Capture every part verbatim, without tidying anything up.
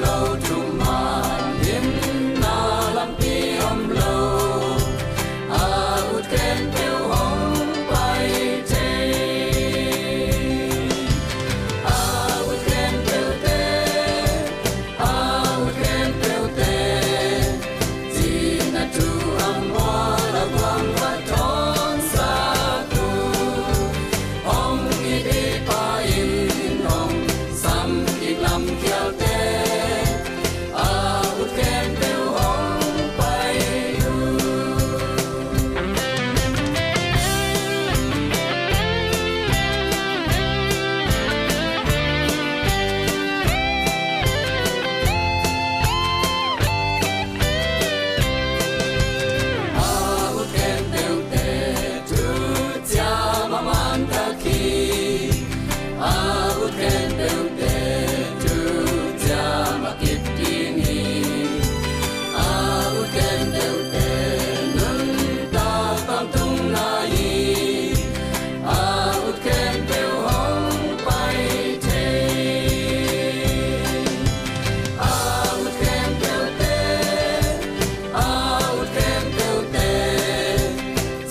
lo, thuman in na lampi om lo. A ut khempeuh hong pai thei. A ut khempeuhte, a ut khempeuhte, cihna thu a mual a guang va thawnsak uh. Hong it i Pa in hong sam kik lam khialte, a ut khempeuh hong pai uh. A ut khempeuhte thuciam a man tak hi. A ut khempeuhte thuciam a kip ding hi. A ut khempeuhte nuntak tangtung lai hi. A ut khempeuh hong pai thei. A ut khempeuhte, a ut khempeuhte,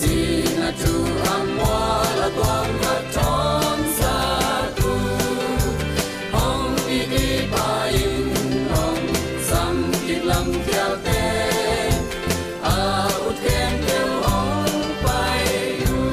cihna thu a mual a guang va thawnsak uh. Hong it i Pa in hong sam kik lam khialte, a ut khempeuh hong pai uh.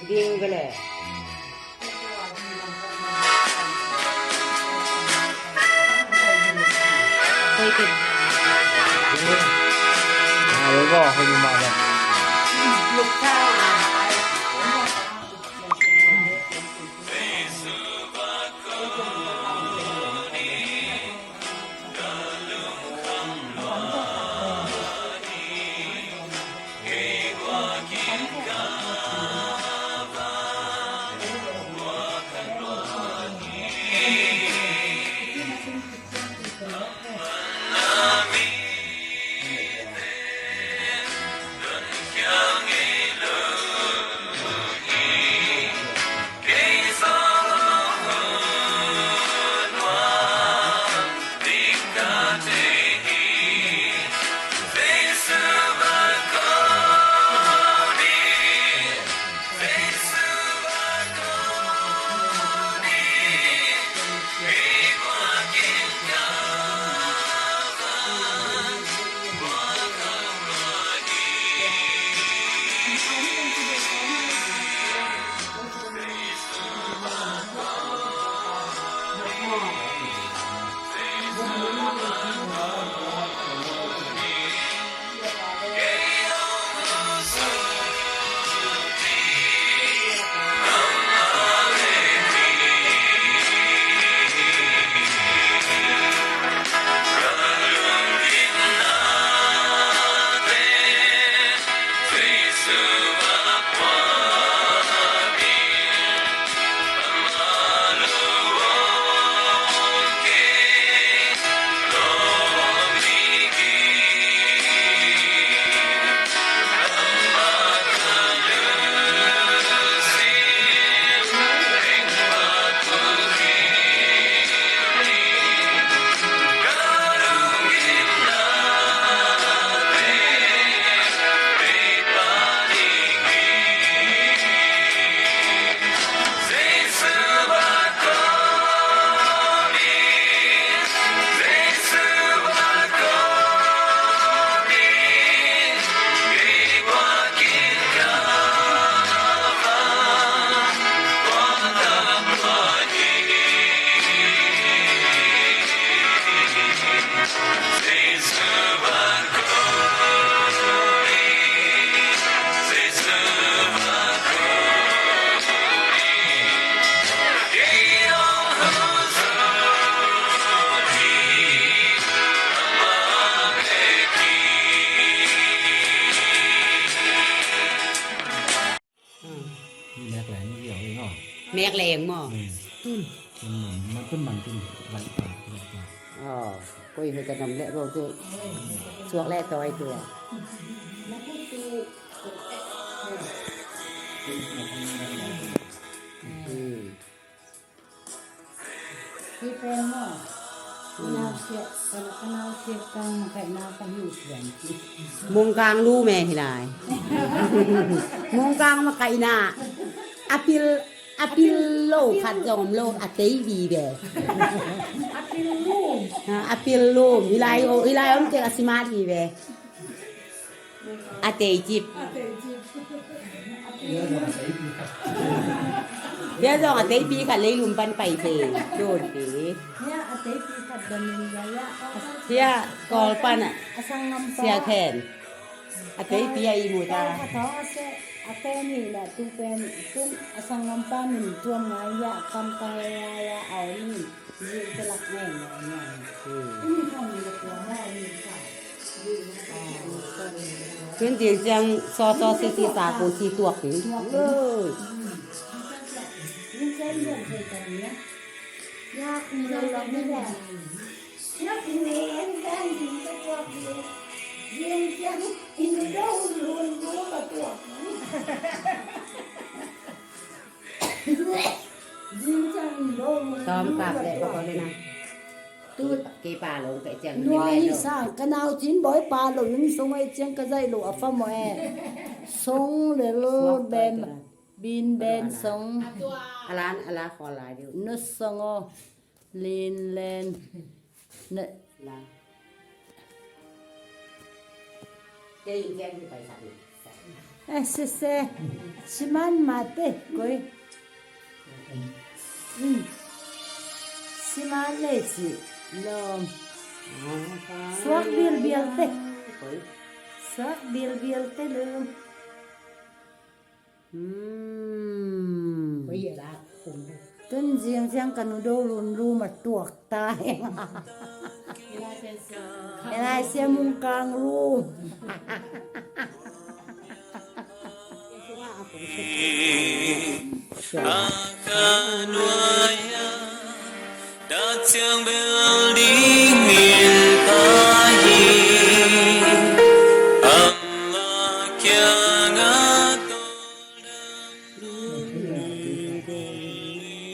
Ding ve le. Hoi kin. Mek leng hi lo hi maw? Mek leng maw? Tun. Tun man, man tun man tun. Vai pa, vai pa. Aw, koi hoih ka nam leh ko tu. Suak leh tawi tua. Hmm. Hi pen maw? Ka nau siak, ka, ka nau siak kang makaihna ka hi uh pian. Mungkang lu me hi lai. Mungkang makaihna. A pil, a pil lo khat zong om lo, a tei vive. A pil lum. Ha, a pil lum. Hi lai o, hi lai om kei a simat vive. A teicip. A teicip. Bia zong a teipi khat leilum pan pai thei. Tun pi. Hia a teipi khat danin ya ya. Hia Kawl pan a. A sanggam pa. Sia Khen. A teipi a i mu ta. Kawl khat hong a se. A pen hi la tu pen. Tun a sanggam pa min tuam ngai ya. Kam kang ya ya a om in. Tun zing ciang saw saw si si sa ko si tuak ding. Tawm kap leh ka ko le na. Tu kei pa lo kei ciang nuai hi sang ka nau cin bawi pa lo in song ai ciang ka zaih lo a fa maw e. Song lel ben bin ben song. Alan ala khawl lai diu. Nu song aw. Lin len. Na. Kei in kei in pai sak na. Eh, se se. Siman mate koi. Hmm. Siman le si lom. Suak bial bial te. Suak bial bial te lom. Hmm. Tun ziangziang ka nu do lun lu ma tuak ta. Elai sia mung kang lu. Ka nuai-ah dak ciang bel dingin ka hi. Amah kiangah tawldam lungnung kong hi.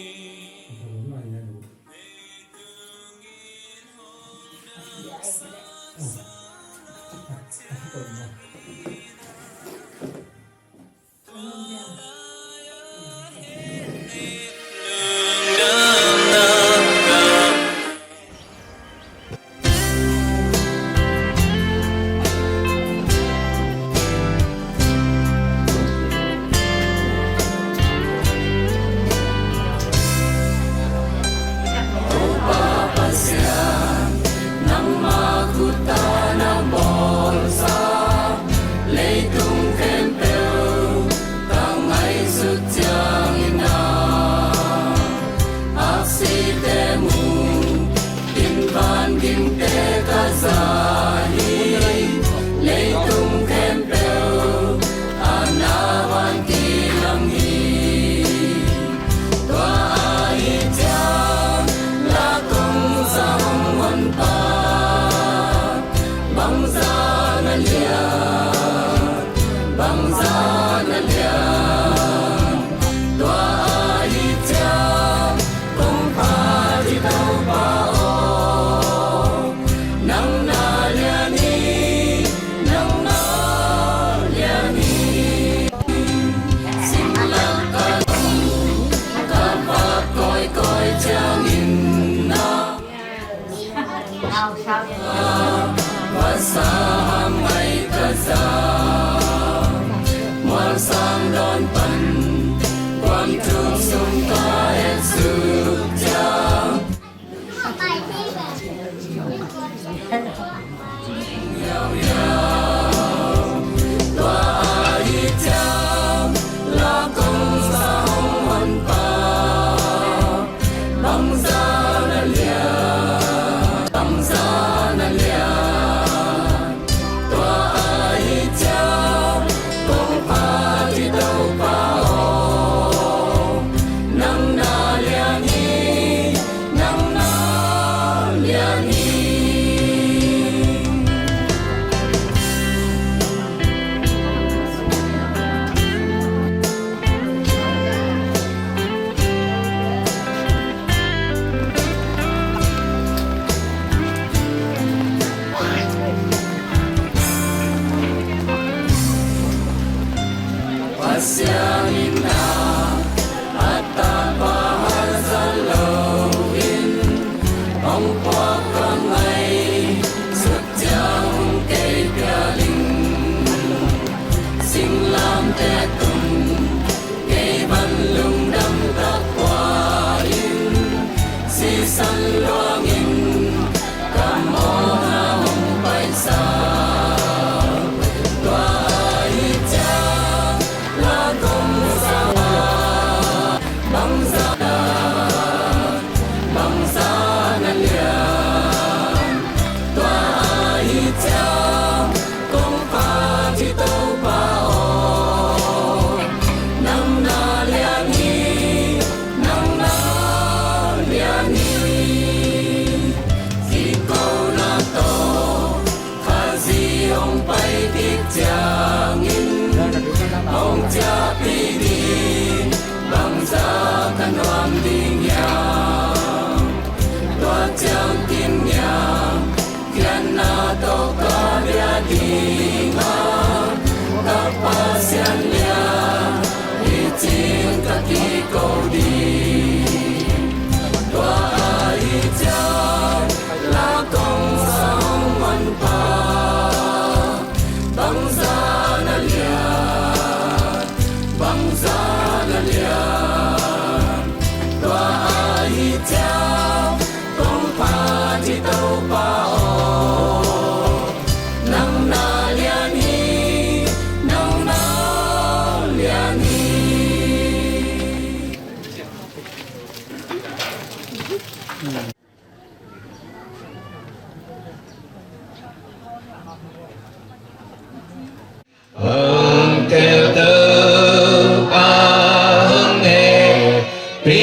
Pi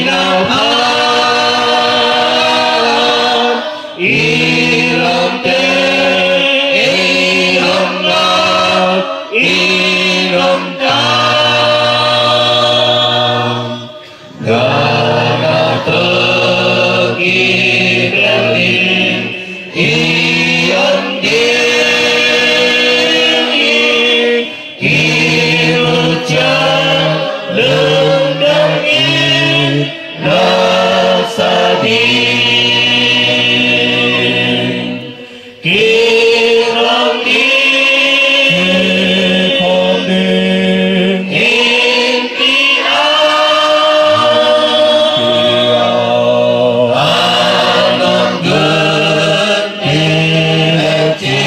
na pha i lam te, i lam na i lam ta. Ga na ta ki bel in i an ding i Kilucia lungdam in na sa ding. Kilang ding in pi a, pi a, a nong gun pi le ci.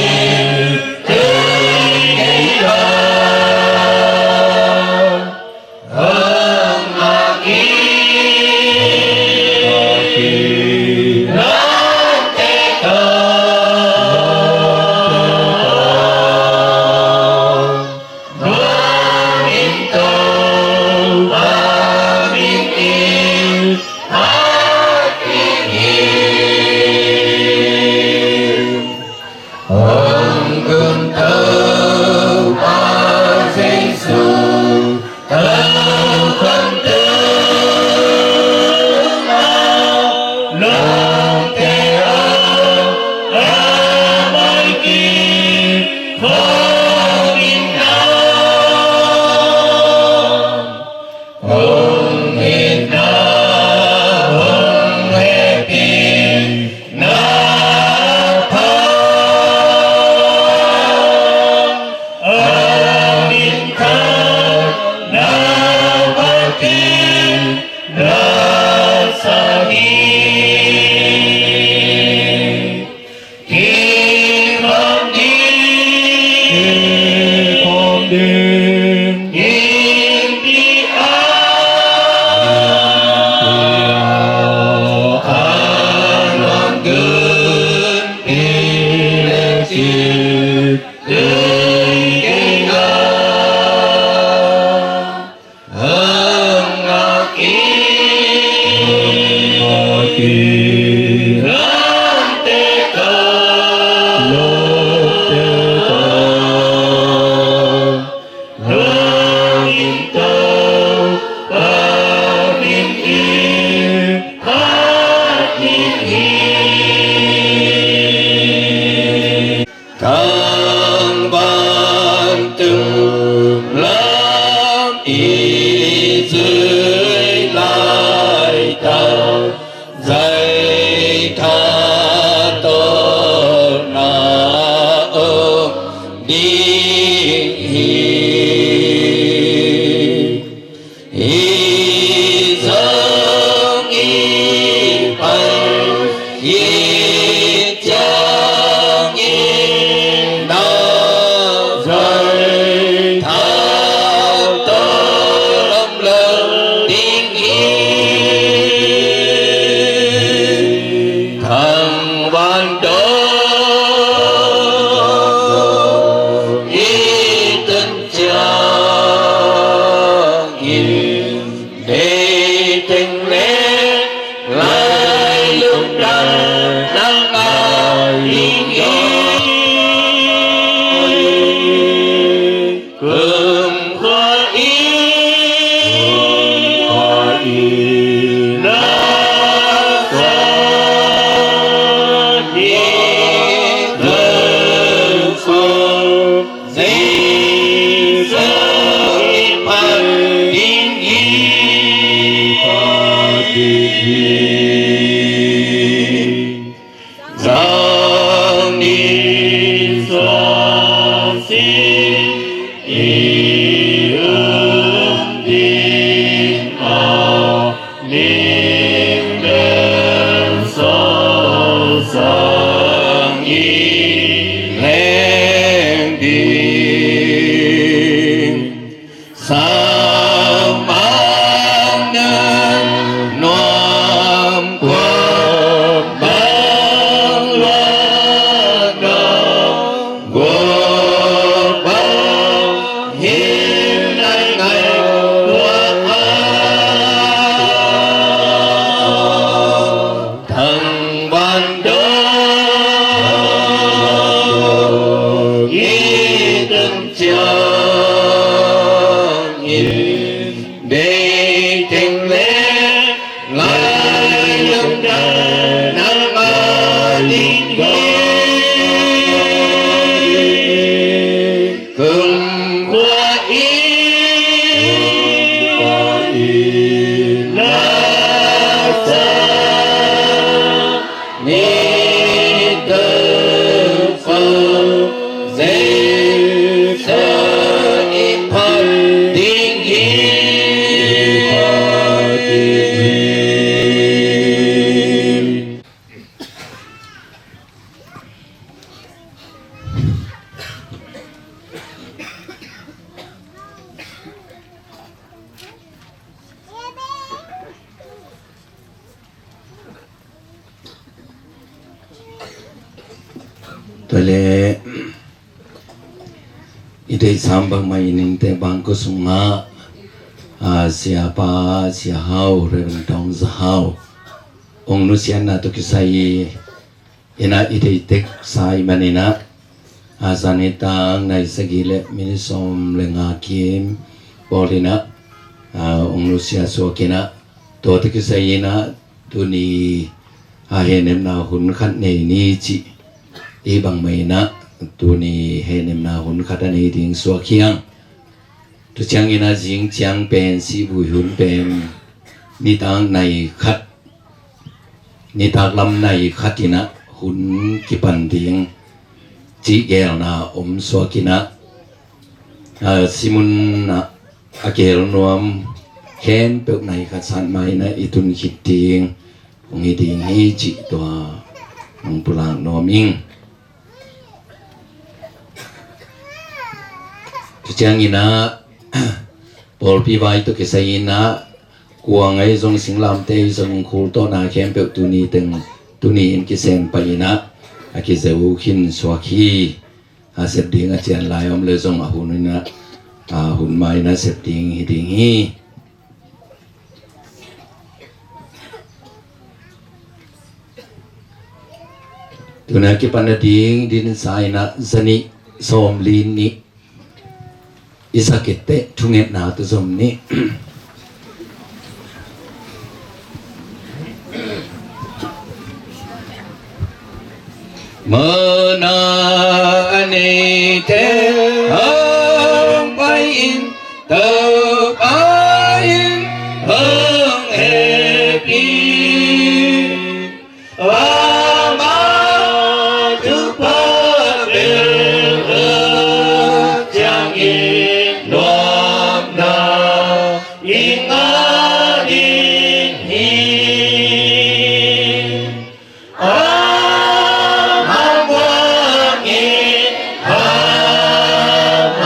Hong gun tau Pa Jesu, tau kham tau ma, lom te a, a mai ki, khom in na. Hong it na, hong hehpih na pha, a minthanna pha ding na sa hi. Kikham ding, kikham ding, in pi a, in pi a, a nong gun pi le ci, ding kei a. Hong a ki, hong a ki, lam te ka, lam te ka, lam in tau, lam in i, lam in i. Thang vantung lam i zui lai tau, zai tha tawh na om ding hi. Hi zong i pai hi ciangin na zai tha tawh lam lo ding hi. Thang van dong i tun ciangin deih teng le lai lungdam nang a ding hi. Kumkhua i, kumkhua i, na sa ding, kumkhua Jesu i phat ding hi, phat ding hi. Zang ni suak sin i um ding a, lim bel sawlsang i leng ding. Sa mang nan nuam Keng le lai lungdam nangmah ding hi. Kumkhua in, kumkhua in, la sa ni tawh Jesu i phat ding hi. Tua leh i deihsam bangmah in innte bangkua sungah, a, siapa, sia hau, Reverend Tawng Za Hau, ong nusiatna tawh kisai in ah i deih tek sa ahih manin ah, a, zan nitak nai sagih leh minit sawm leh nga kim pawl in ah, a, ong nusiat suak in ah, tua tawh kisai in ah tuni a hehnepna hun khat nei ni cih i bangmah in ah tuni hehnepna hun khat a nei ding suak hi hang. Tua ciangin ah zing ciang pen sihvui hun pen nitak nai khat, nitak lam nai khat in ah hun kipan ding cih geelna om suak in ah, a, simun ah a geel nuam khempeuh nai khat sat ma in ah i tun khit ding hong hi ding hi cih tua hong pulak nuam ing. Tua ciangin ah pawlpi vai tawh kisai in ah kuang ahi zong singlamteh ahi zong khultawhna khempeuh tuni teng, tuni in kisem pah in ah a kizo khin suak hi. A sep ding a cian lai om leh zong a hun in ah, a hun ma in ah sep ding hi ding hi. Tuna kipan a ding dinsa in ah za nih sawmli nih i sak khit teh thungetna tawh zom ni. Mawhna a neite hong pai in, Topa in hong hehpih in. Ama thupha bel a ciangin nuamna i ngah ding hi. Ama muang in, ama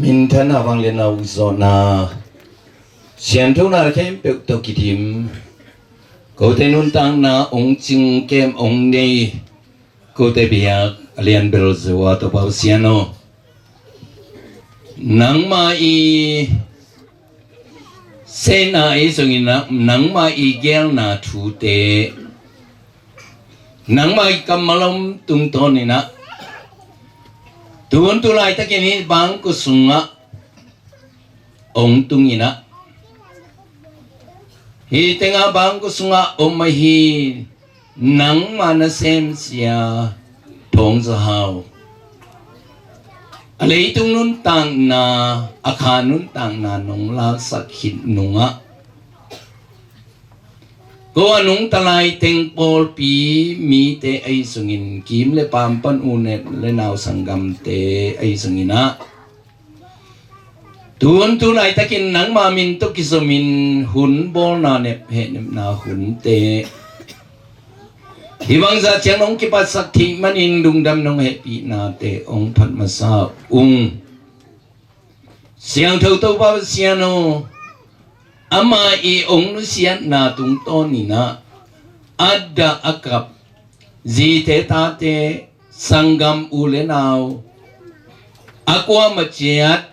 Minthanna vangliatna uh zawhna sianthona khempeuh tawh kidim, kote nuntakna hong cingkem hong nei, kote biak a lianbel zo a Topa Pasian aw, nangmah i sehna ahi zongin ah, nangmah i geelna thute nangmah i kammal om tungtawnin ah, tun tu laitakin hih bangkua sungah hong tungin ah, hih tengah bangkua sungah om ahi nangmah nasem Sia Thawng Za Hau, a leitung nuntakna, a kha nuntakna nong laksak khit nungah, ko a nungta lai teng pawlpi mite ahi zongin, kim le paam pan u nep le nau sanggamte ahi zongin ah, tun tu laitakin nangmah min tawh kizomin hun bawlna nep hehnepna hunte, hih bangzah ciang nong kipatsak theih manin lungdam nong hehpihnate hong phat masa ung. Siangtho Topa Pasian aw, amah i hong nusiatna tungtawnin ah, a dah a kap zite tate, sanggam u le nau, a kuamah ciat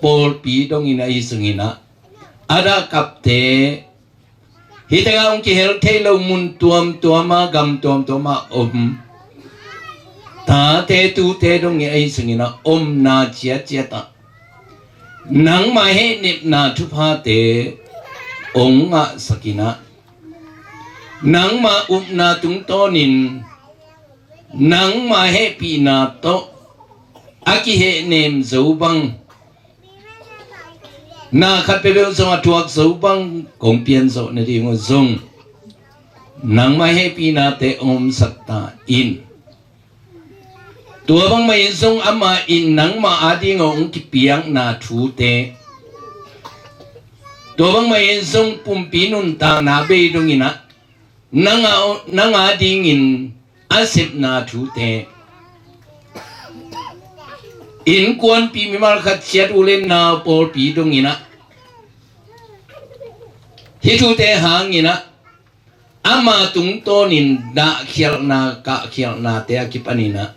pawlpi dongin ahi zongin ah, a dah kapte, hih tengah hong kihel thei lo mun tuamtuama, gam tuamtuama om tate tute dongin ahi zongin ah, omna ciatciat ah nangmah hehnepna thuphate hong ngahsakin ah, nangmah upna tungtawnin nangmah hehpihna tawh a kihehnem zo bang, na khat peuhpeuh zong a thuak zo bang kong pianzawh nading uh zong, nangmah hehpihnate hong omsak ta in. Tua bangmah in zong amah in nangmah ading a hong kipiakna thute, tua bangmah in zong pumpi nuntakna bei dongin ah, nang a, nang adingin a sepna thute, innkuanpih mimal khat ciat u le nau pawlpi dongin ah, hih thute hangin ah, ama tungtawnin dahkhialhna, kahkhialhnate a kipanin ah,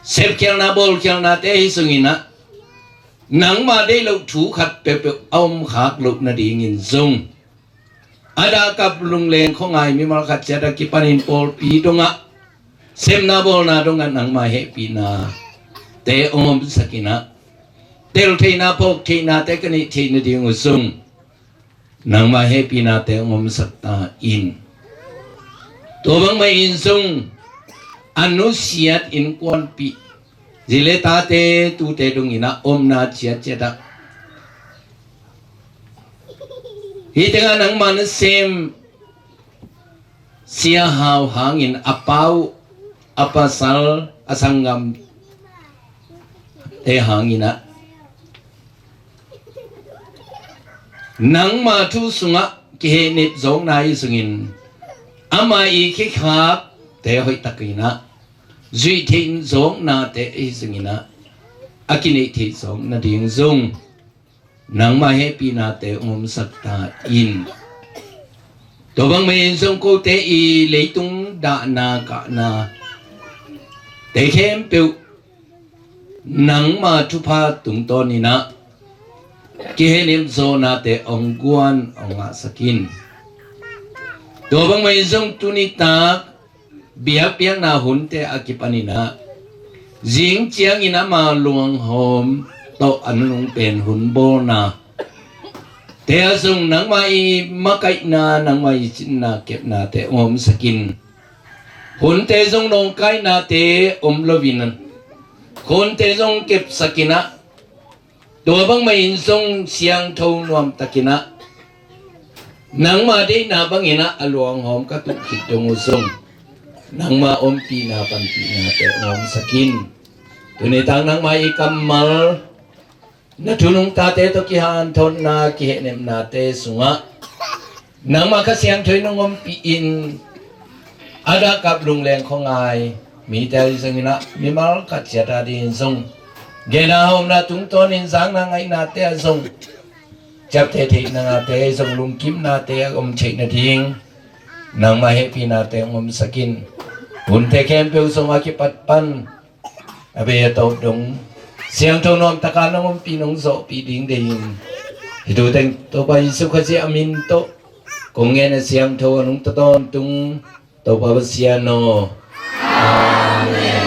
sepkhialhna, bawlkhialhnate ahi zongin ah, nangmah deih loh thu khat peuhpeuh a om khak loh nadingin zong, a dah kap lungleng khuangai mimal khat ciat a kipanin pawlpi dongah, sepna bawlna dongah nangmah hehpihnate hong omsakin ah, teltheihna, phawktheihnate ka neih theih nading uh zong, nangmah hehpihnate hong omsak ta in. Tua bangmah in zong a nusiat innkuanpih zi le tate tute dongin ah, omna ciatciat ah, hih tengah nangmah nasem Sia Hau hangin, a pa uh, a pasal, a sanggamte hangin ah, nangmah thu sungah kihehnep zawkna ahi zongin, ama i khikhakte hoihtakin ah, zuih theih zawknate ahi zongin ah, a kineih theih zawk nading zong, nangmah hehpihnate hong omsak ta in. Tua bangmah in zong kote i leitung dahna kahnate khempeuh nangmah thupha tungtawnin ah, kihehnep zawhnate hong guan hong ngahsak in. Tua bangmah in zong tuni tak biakpiakna hunte a kipanin ah, zing ciangin ama luanghawm tawh a nunung pen hun bawlnate ah zong nangmah i makaihna, nangmah i cinna kepnate hong omsakin, hunte zong nawngkaihnate om loin, hunte zong kepsakin ah, tua bangmah in zong siangtho nuamtakin ah, nangmah deihna bangin ah a luanghawm ka tuh khit dong uh zong, nangmah ompihna panpihnate hong omsak in. Tuni tak nangmah i kammal, na thu nungtate tawh kihanthawnna, kihehnepnate sungah nangmah Kha Siangtho in hong ompih in, a dah kap lungleng khuangai mite ahi zongin ah, mimal khat ciat adingin zong Gena hawmna tungtawnin zakna ngaihnate ah zong, ciapteh theih nangate zong lungkimnate a om theih nading nangmah hehpihnate hong omsak in. Hunte khempeuh zong a kipat pan a bei a tawp dong siangtho nuamtaka nong ompih nong zawhpih ding deihin, hih tu teng Topa Jesu Khazih a min tawh kong ngen a, siangtho a nungta tawntung Topa Pasian aw. Amen.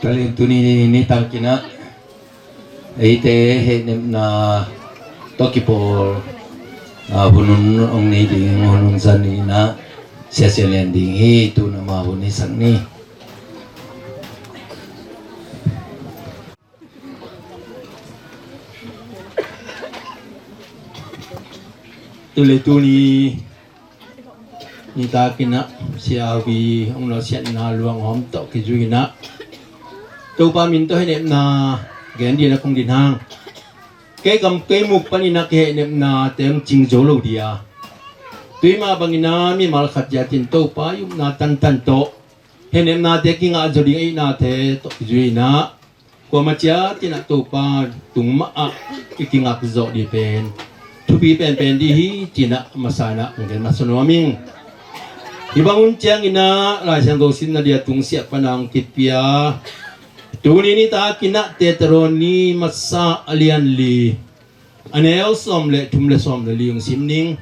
Talin tuni nitakin ah eite hehnepna tawh kipawl a, hun hun hong nei ding, hun hun zan ni in ah Sia Sian Lian ding hi. Tu-in ama hun nei sak ni. Tu le tuni nitakin ah Sia Au Pi hong nawsiatna luang hawm tawh kizui in ah Topa min tawh hehnepna gen ding in ah kong din hang. Kei gam kei muk panin ah kihehnepnate hong cing zo lo ding a, tu-in mah bangin ah mimal khat ciatin Topa i upna tantan tawh hehnepnate kingah zo ding a, i nate tawh kizui in ah kuamah ciatin ah Topa tung mah ah i kingak zawh ding pen thupi penpen ding hi, ci-in ah masa in ah hong gen masa nuam ing. Hih bang hun ciangin ah Lai Siangtho simna ding a tungsiah pan a hong kipia. Tuni nitakin ah Thessaloni masa a lian li, a neu sawm le thum le sawm le li hong sim ning.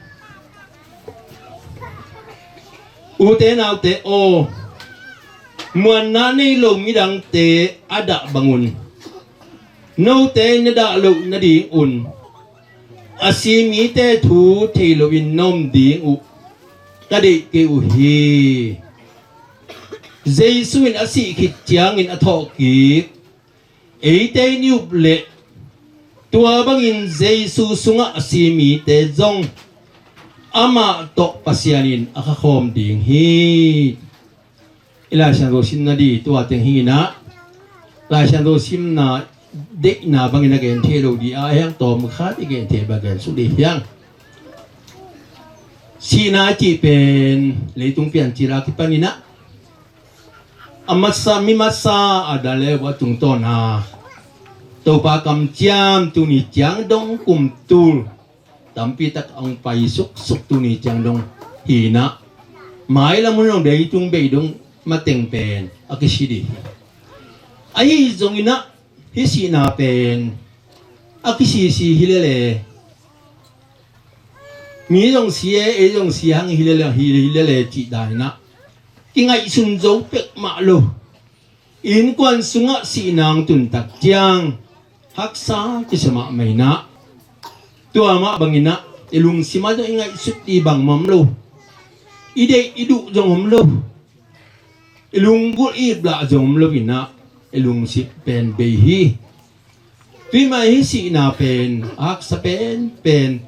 Ute naute aw, muanna nei lo midangte a dah bangun note na dah loh nadingun a si mite thu thei loin na om ding uh ka deih kei uh hi. Jesu in a sih khit ciangin a thawhkik eite in i up leh, tua bangin Jesu sungah a si mite zong amah tawh Pasian in a khakhawm ding hi. I Lai Siangtho simna ding tua teng hi in ah, Lai Siangtho simna deihna bangin a gen thei lo ding a, a hiang tawm khat i gen thei bang gen suk ding hi hang. Sihna cih pen leitung piancil a kipan in ah a masa, mi masa Adam le Eva tungtawn a Topa kamciam tuni ciang dong kum tul tampi tak a hong pai suksuk tuni ciang dong hi in ah, mailam hun dong, leitung bei dong mateng pen a kisi ding hi. Ahi zongin ah hih sihna pen a kisisi hi lele, mi zong si e, ei zong si hang hi lele, hi, hi lele cih dan in ah kingaihsun zo pek mah lo. Innkuan sungah sihna hong tun tak ciang haksa kisa mahmah in ah, tua mah bangin ah i lungsim ah zong i ngaihsut ding bangmah om lo. I deih i duh zong om lo. I lunggulh i iplah zong om lo in ah, i lungsim pen bei hi. Tua ahih manin hih sihna pen a haksa penpen,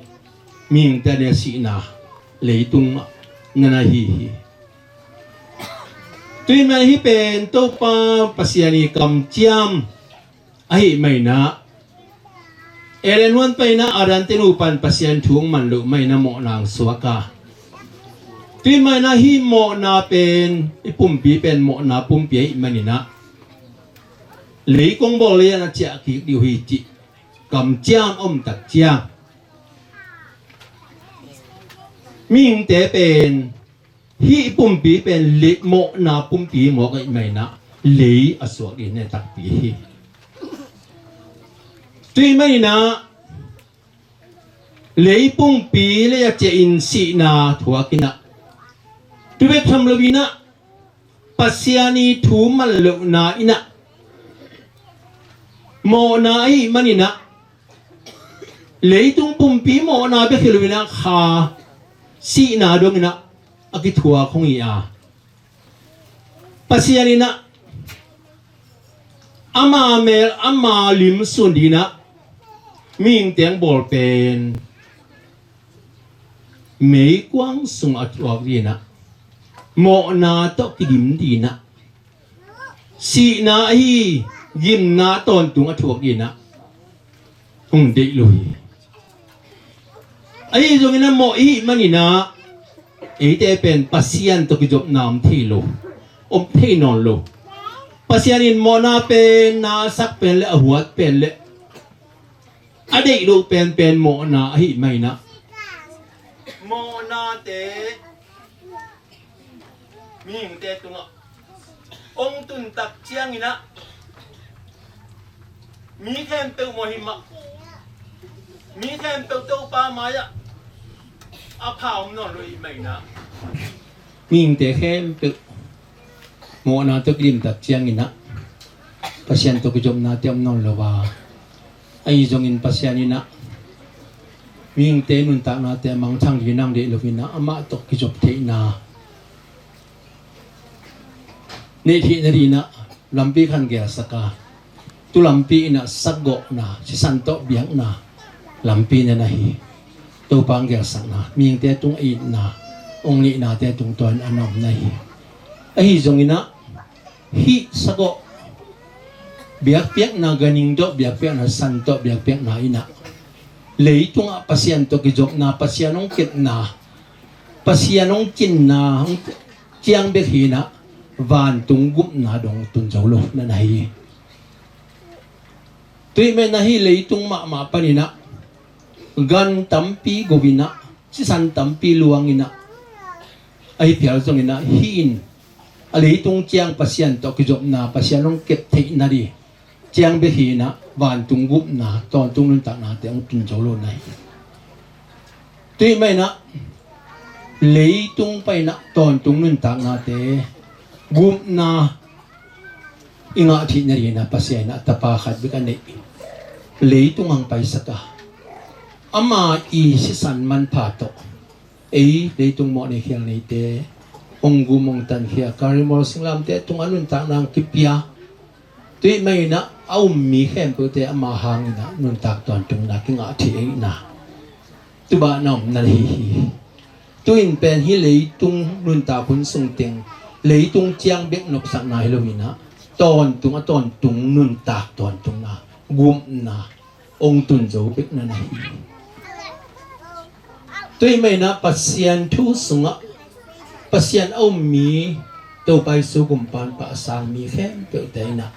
mihingte a sihna leitung mah na na hi hi. Tua ahih manin hih pen Topa Pasian i kamciam ahih manin ah, Eden huan panin ah Adam te nupa'n Pasian thu hong man loh manin ah mawhna hong suak a, tua ahih manin ah hih mawhna pen, i pumpi pen mawhna pumpi ahih manin ah, lei kong bawl lei-ah na ciah kik ding uh hi cih kamciam a om tak ciang, mihingte pen hih pumpi pen lei, mawhna pumpi mawk ahih manin ah lei a suak ding hi takpi hi. Tua ahih manin ah lei pumpi lei-ah ciahin sihna thuak in ah, tua bek tham loin ah Pasian i thu man lohna in ah mawhna ahih manin ah, leitung pumpi mawhna bek hi loin ah kha sihna dongin ah a kithuak hong hi a, Pasian in ah ama mel ama lim suan dingin ah mihingte hong bawl pen meikuang sungah a thuak dingin ah, mawhna tawh kidim dingin ah, sihna ahi gimna tawntung a thuak dingin ah hong deih lo hi. Ahi zongin ah mawh i hih manin ah eite pen Pasian tawh kizopna om thei lo. om thei nawn lo. Pasian in mawhna pen na a sak pen le a huat pen le a deih loh penpen mawhna ahih manin ah, mawhnate mihingte tungah hong tun tak ciangin ah, mi khempeuh mawh hi mah, mi khempeuh Topa mai-ah a pha om nawn lo ahih manin ah, mihingte khempeuh mawhna tawh kidim tak ciangin ah, Pasian tawh kizopnate om nawn lo a, ahi zongin Pasian in ah mihingte nuntaknate a mangthang ding nang deih loin ah, amah tawh kizop theihna neih theihna dingin ah lampi khat gelsak a, tu lampi in ah sagawhna, sisan tawh biakna lampi na na hi. Topa hong gelsakna, mihingte tung a itna, hong neihnate tungtawn a na om na hi. Ahi zongin ah, hih sagawh biakpiakna, ganhing tawh biakpiakna, san tawh biakpiakna in ah, leitungah Pasian tawh kizopna, Pasian hong kepna, Pasian hong cinna, hong ciang bek hi-in ah, vantung gupna dong tun zo lo na na hi. Tua ahih manin ah hih leitung mahmah panin ah, gan tampi go-in ah, sisan tampi luangin ah, ahi phial zongin ah, hih in a leitung ciang Pasian tawh kizopna, Pasian hong kep theihna ding ciang bek hi-in ah, vantung gupna, tawntung nuntaknate hong tun zo lo na hi. Tua ahih manin ah, leitung panin ah tawntung nuntaknate gupna i ngah theihna dingin ah, Pasian in ah Tapa khat bek a neih, leitung hong paisak a, ama i sisan manpha tawh ei leitung mawhnei khial neite hong gum, hong tankhia, Calvary Memorial singlamteh tungah nuntakna hong kipia. Tua ahih manin ah, a um mi khempeuhte ama hangin ah nuntak tawntungna kingah thei ahihna, tu-in ah na om na hi hi. Tu-in pen hih leitung nuntak hun sung teng, leitung ciang bek nopsakna hi loin ah, tawntung, a tawntung nuntak tawntungna, gupna hong tun zo bek na na hi. Tua ahih manin ah Pasian thu sungah, Pasian a um mi, Topa Jesu gumpa in pah a sang mi khempeuhte in ah,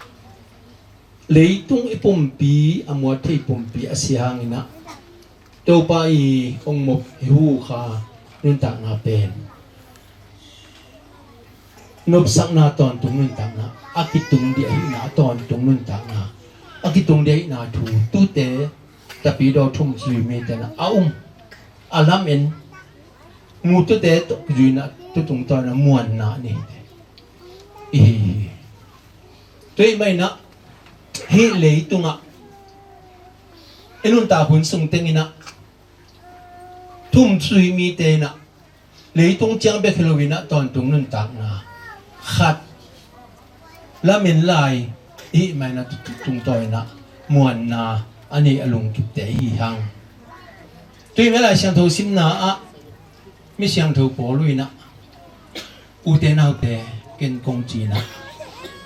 leitung i pumpi, a muat thei pumpi a si hangin ah, Topa i hong mop, i hukha nuntakna pen nopsakna tawntung nuntakna, a kitung ding ahihna, a tawntung nuntakna, a kitung ding ahihna thu, tute, Tapidaw thum sui mite in ah a um, a lamen, mu tute tawh zuihna, tu tungtawn a muanna nei i hi hi. Tua ahih manin ah, hih leitungah i nuntak hun sung tengin ah, thum sui mite in ah, leitung ciang bek hi loin ah tawntung nuntakna khat lamen lai i hih manin ah, tu-, tu-, tungtawn in ah muanna a nei a lungkipte i hi hang. Tua ahih manin Lai Siangtho simna ah, mi siangtho Paul in ah, ute naute, ken kong ci-in ah,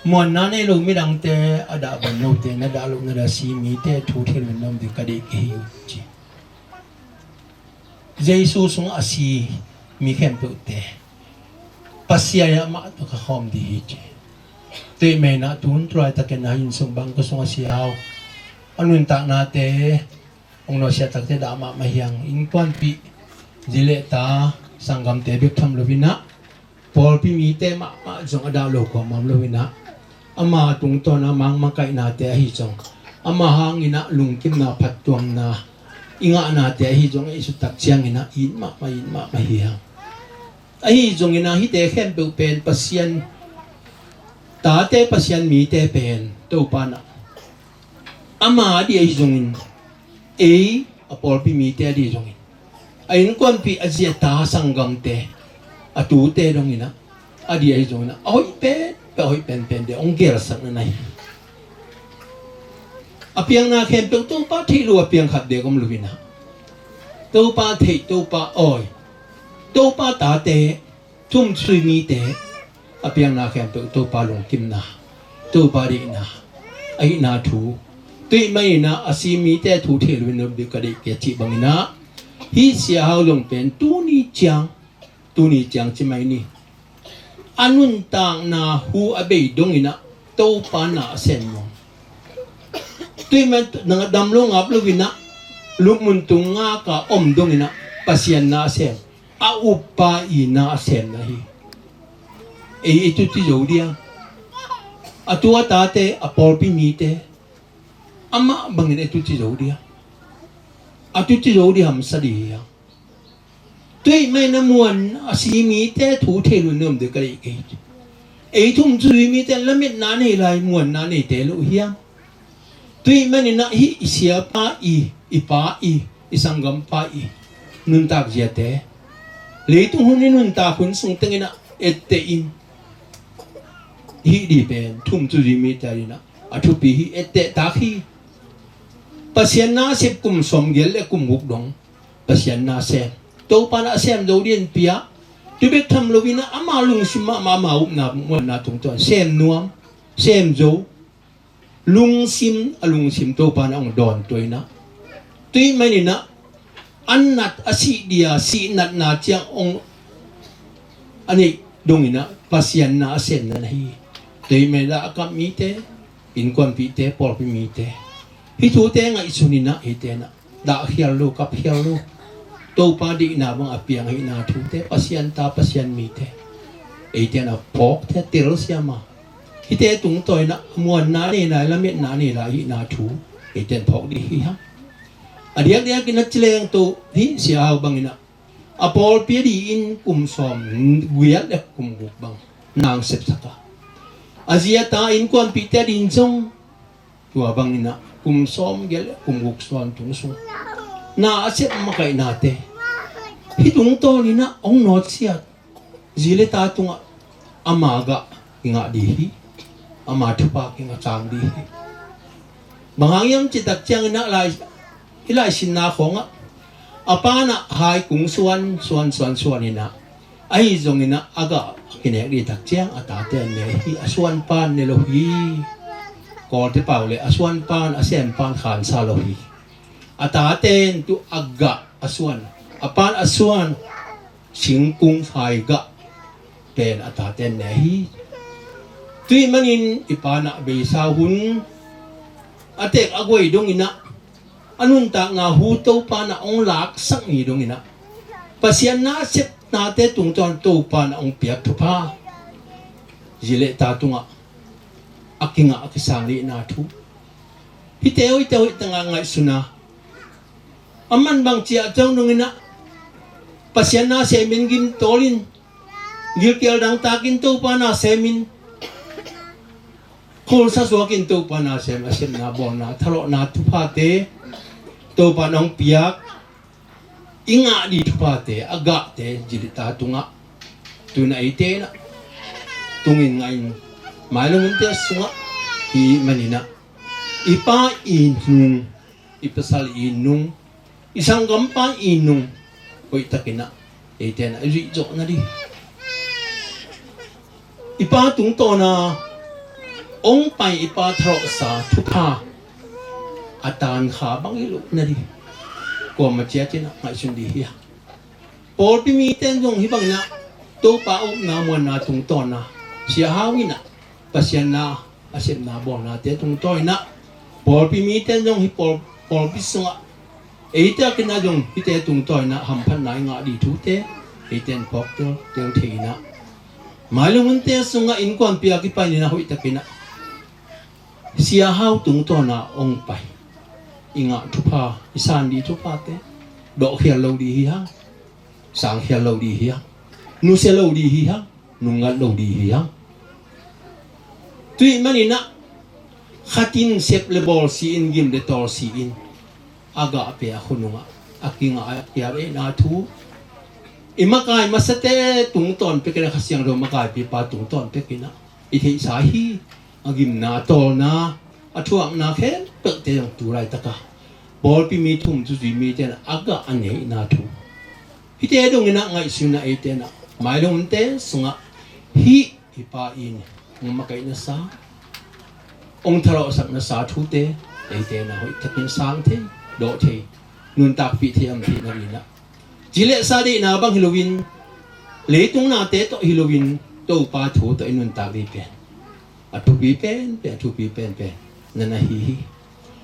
muanna nei lo midangte, a dah van lote, na dah loh na dah si mite thu thei loin na om ding ka deih ka hi uh, ci. Jesu sungah a si mi khempeuhte Pasian in amah tawh kha khawm ding hi, ci. Tua ahih manin ah, tu hun tu laitakin ah, inn sung bangkua sungah a si hau, a nuntaknate hong nusia takte dah mahmah hi hang. Innkuanpih, zi le ta, sanggamte bek tham loin ah, pawlpi mite mahmah zong a dah lo kuamah om loin ah, ama tungtawn a mang makaihnate ahi zong, ama hangin ah lungkimna, phattuamna i ngahnate ahi zong, i sut tak ciangin ah it mahmah, it mahmah hi hang. Ahi zongin ah, hihte khempeuh pen Pasian tate, Pasian mite pen Topa in ah, ama ading ahi zongin, ei, a pawlpi mite ading zongin, a innkuanpih, a zi a ta, sanggamte, a tute dongin ah, ading ahi zongin ah, a hoih pen, a hoih penpen ding hong gelsakna na hi. A piangna khempeuh Topa theih loh a piang khat beek om loin ah, Topa theih, Topa awi, Topa tate, thum sui mite, a piangna khempeuh Topa lungkimna, Topa deihna ahihna thu, tua ahih manin ah, a si mite thu thei loin na om ding ka deih, ka cih bangin ah, hih Sia Hau Lung pen tuni ciang, tuni ciang ci mai ni, A nuntakna hu a bei dong in ah Topa na a sem nuam. Tua ahih manin nang a dam lo ngap lo in ah lupmun tung ngak a om dong in ah Pasian na a sem, a uppa i na a sem na hi. Ei i tuci zo dia? A tu a tate, a pawlpi mite, amah bangin ei tuci zo dia? A tuci zo dia hamsa dih hi hang. Tua ahih manin a muan a si mite thu thei lo in om ding ka deih kei. Ei thum cu zui mite lametna nei lai, muanna neite lo hi hang. Tua ahih manin ah hih i siapa i, i pa i, i sanggampa i nuntak ziate, leitung hun i nuntak hun sung teng in ah etteh in. Hih dih pen thum cu zui mite ading ah a thupi hi, etteh tak hi. Pasian na a sep kum sawmgiat le kum guk dong Pasian na a sem, Topa na a sem zo ding in pia. Tua bek tham lo in ah ama lungsim ah ama, ama upna muanna tungtawn sem nuam, sem zo. Lungsim, a lungsim Topa na hong dawn tua in ah, tua ahih manin ah a nat, a sih dia, sih natna ciang hong a neih dong in ah Pasian na a semna na hi. Tua ahih manin ah a kap mite, innkuanpihte, pawlpi mite, hih thute ngaihsun in ah eite in ah dahkhial lo, kapkhial lo, Topa deihna bang a piang ahihna thute, Pasian ta, Pasian mite, eite in ah phawk thei, tel siam a, hihte tungtawn in ah muanna nei lai, lametna nei lai ahihna thu eite in phawk dih hi hang. A diakdiak in a ci leng tawh hih Sia Hau bang in ah a pawlpi ading in kum sawmgiat le kum guk bang na hong sepsak a, a zi a ta, innkuanpihte ading zong tua bang in ah kum sawmgiat le kum guk suan tung sung na a sep makaihnate, hih tungtawn in ah hong nawtsiat, zi le ta tungah ama gah kingah dih hi. Ama thupha kingah cang dih hi. Bang hang hiam cih tak ciangin ah lai, hih lai sinna khawngah a pa in ah hai kung suan, suan, suan, suan in ah, ahi zongin ah a gah kinek dih tak ciang a tate in ne hi, a suan pa in ne lo hi. Kawlte pau le a suan pa in, a sem pa in khansa lo hi. A tate in tu a gah a suan, a pa in a suan singkung hai gah pen a tate in ne hi. Tua ahih manin i pa in ah beisa hun a tek a guai dong in ah, a nuntakna hu Topa in ah hong laksak ni dong in ah, Pasian na a sepnate tungtawn Topa in ah hong piak thupha, zi le ta tungah a kingah a kisang lihna thu, hihte hoihte hoih tangah ngaihsun a, a man bang ciah cang dong in ah Pasian na a sem in gim tawl in, gilkial dangtak in Topa na a sem in, khulsa suak in Topa na a sem, a sepna bawlna, thalawhna thuphate Topa in hong piak, i ngah dih thuphate, a gahte, zi le ta tungah, tu in ah eite in ah tungin ngah in, mailawm hunte sungah, hih manin ah i pa i nung, i pasal i nung, i sanggampa i nung hoihtakin ah eite in ah i zuih zawh nading, i pa tungtawn a hong pai, i pa thalawhsa thupha a tangkha bang i loh nading, kuamah ciat in ah ngaihsun dih hi hang. Pawlpi mite in zong hih bangin ah Topa upna muanna tungtawn a, Sia Hau in ah Pasian na a sepna bawlnate tungtawn in ah, pawlpi mite in zong hih pawl, pawlpi sungah eite a kinah zong hihte tungtawn in ah hamphatna i ngah dih thute eite in phawk tel, tel thei in ah, mailawm hunte sungah innkuanpih a kipan in ah hoihtakin ah Sia Hau tungtawn a hong pai, i ngah thupha, i san dih thuphate dawhkhial lo dih hi hang. Sangkhial lo dih hi hang. Nusia lo dih hi hang. Nungngat lo dih hi hang. Tua ahih manin ah khat in sep le bawl si-in, gim le tawl si-in, a gah pia a khonung ah a kingah a kiam ahihna thu, i makai masate tungtawn pekin ah Kha Siangtho makaipipa tungtawn pekin ah i theihsa hi. A gimna, a tawlna, a thuakna khempeuhte zong tu laitak a pawlpi mi thum cu zui mite in a gah a neihna thu. Hihte dongin ah ngaihsun ah eite in ah mailawmte sungah hih i pa in hong makaihna sa, hong thalawhsakna sa thute eite in ah hoihtakin sang thei, dawh thei, nuntakpih thei, am thei nadingin ah, ci le sa deihna bang hi loin, leitung nate tawh hi loin, Topa thu tawh i nuntak ding pen a thupi penpen, a thupi penpen na na hi hi.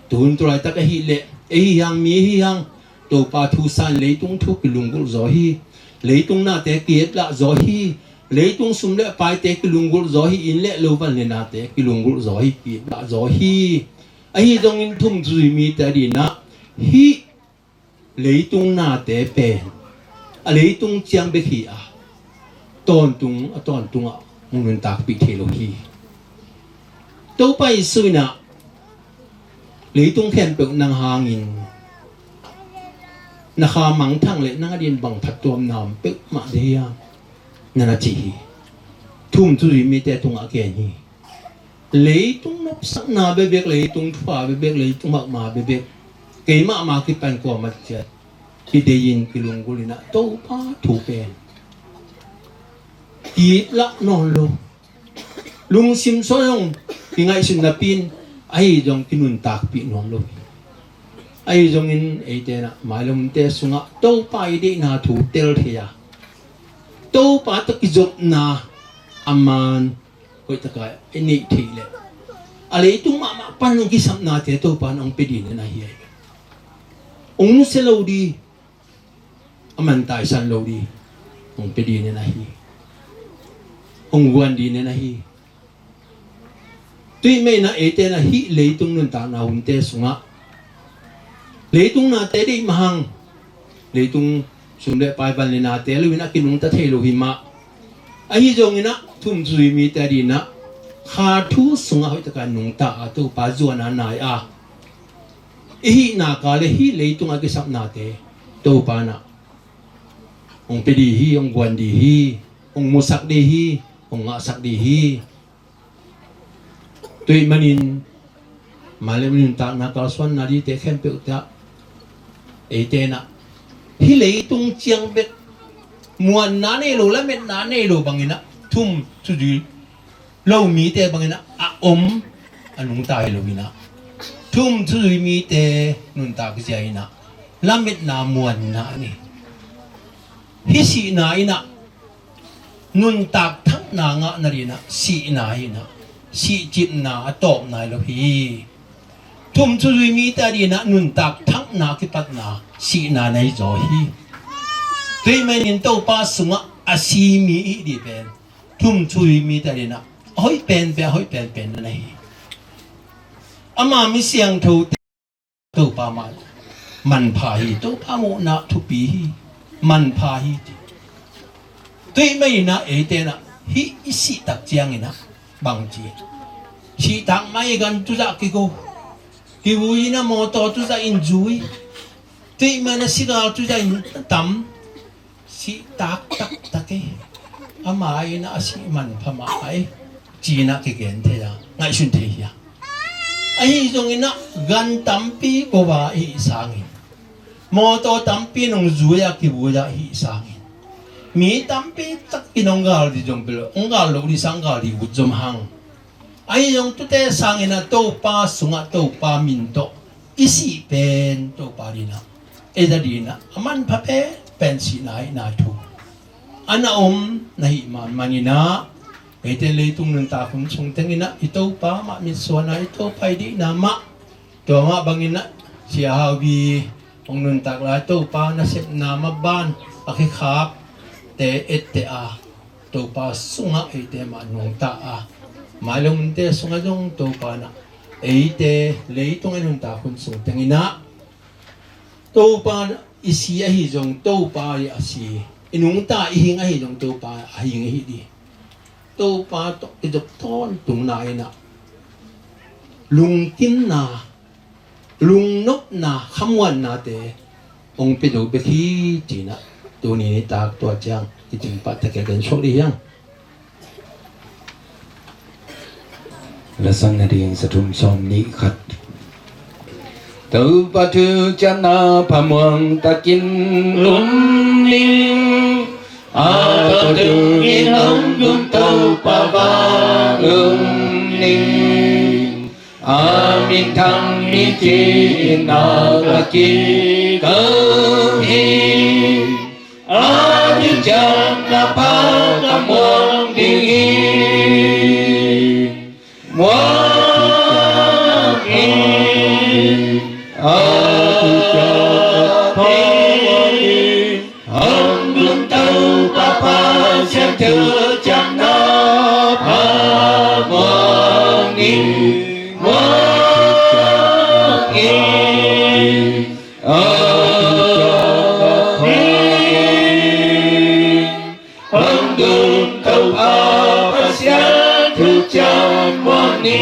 Tuhun tu laitak ahih leh ei hi hang, mi hi hang, Topa thu san, leitung thu kilunggulh zaw hi. Leitung nate ki-etlah zaw hi. Leitung sum le paite kilunggulh zaw hi. Inn le lo, van le nate kilunggulh zaw hi, ki-etlah zaw hi. Ahi zongin thumthu zui mite adingin ah hih leitung nate pen a leitung ciang bek hi a, tawntung a tawntungah hong nuntakpih thei lo hi. Topa Jesuh in ah leitung khempeuh nang hangin na kha mangthang leh nang adingin bang phattuamna om peuhmah deih hiam, na na ci hi. Thumthu zui mite tungah a gen hi. Leitung nopsakna bekbek, leitung thupha bekbek, leitung hakma bekbek, keimahmah kipan kuamah ciat kideihin kilunggulhin ah Topa thu pen ki-etlah nawn lo. Lungsim sung zong kingaihsun napi-in ahi zong kinuntakpih nuam lo hi. Ahi zongin eite in ah mailomte sungah Topa i deihna thu tel thei a, Topa tawh kizopna a man hoihtak a i neih theih leh a leitung mahmah pan hong kisapnate Topa in hong pia dingin ahi hi. Hong nusia lo ding, a man taisan lo ding, hong pia dingin ahi hi. Hong guan dingin ahi hi. Tua ahih manin ah eite in ah hih leitung nuntakna hunte sungah leitung nate deih mah hang, leitung sum le pai, van le nate lo-in a kinungta thei lo hi mah. Ahi zongin ah thumthu zui mite adingin ah kha thu sungah hoihtak a nungta a, Topa zuan a nai a, i hih nak leh hih leitung a kisapnate Topa in ah hong pia ding hi, hong guan ding hi, hong musak ding hi, hong ngahsak ding hi. Tua ahih manin mailom nuntakna kalsuanna dingte khempeuh teh eite in ah hih leitung ciang bek muanna nei lo, lametna nei lo bangin ah, thumthu zui lo mite bangin ah a om a nungta hi lo-in ah, thumthu zui mite nuntak zia in ah lametna, muanna nei. Hih sihna in ah nuntak thakna ngah nadingin ah sihna hi-in ah, sihcipna a tawpna hi lo hi. Thumthu zui mite adingin ah nuntak thakna kipatna sihna na hi zaw hi. Tua ahih manin Topa sungah a si mi i hih ding pen thumthu zui mite adingin ah a hoih penpen, a hoih penpen na hi. Ama mi siangthote Topa mah manpha hi, Topa muhna thupi hi, manpha hi, ci. Tua ahih manin ah eite in ah hih i sih tak ciangin ah bang ci? Sih tak mai gan tu zah kigo, kivui in ah mawtaw tu zah in zui, tua ahih manin ah sigal tu zah in tam. Sih tak taktak e, ama in ah a sih manpha mah e, ci-in ah kigen thei a, ngaihsun thei hi a. Ahi zongin ah gan tampi go a i hih sangin, mawtaw tampi in hong zui a, kivui a i hih sangin, mi tampi tak in hong gal ding zong bel hong gal lo ding sang, gal ding ut zom hang. Ahi zong tuate sangin ah Topa sungah Topa min tawh i sih pen Topa adingin ah, eite adingin ah a manpha penpen sihna ahihna thu a na om na hih man manin ah, eite leitung nuntak hun sung tengin ah i Topa mah mitsuan a, i Topa i deihna mah, tua mah bangin ah Sia Hau Pi hong nuntak lai Topa nasepna maban a kikhapte etteh a, Topa sungah eite mah nungta a, mailomte sungah zong Topa in ah eite leitung i nuntak hun sung tengin ah Topa i si ahi zong Topa i a si, i nungta i hing ahi zong Topa a hing i hih ding. Topa tawh i zop tawntungna in ah lungkimna, lungnopna, khamuannate hong pia zo bek hi, ci-in ah tuni nitak tua ciang i cing pah tak a gen suak ding hi hang. Lasan na ding za thum sawm nih khat. Topa thu ciamna phamawh takin um ni. A tawh tung in hong tung Topa va um ni. A min thang ni ci-in na ka kiko hi. A ding ciang na pha ka muang ding hi. Muang in, a thuciam na pha muang in, hong dum Topa Pasian thuciam na pha muang in, muang in, a thuciam na pha muang in. Hong dum Topa Pasian thuciam muang ni.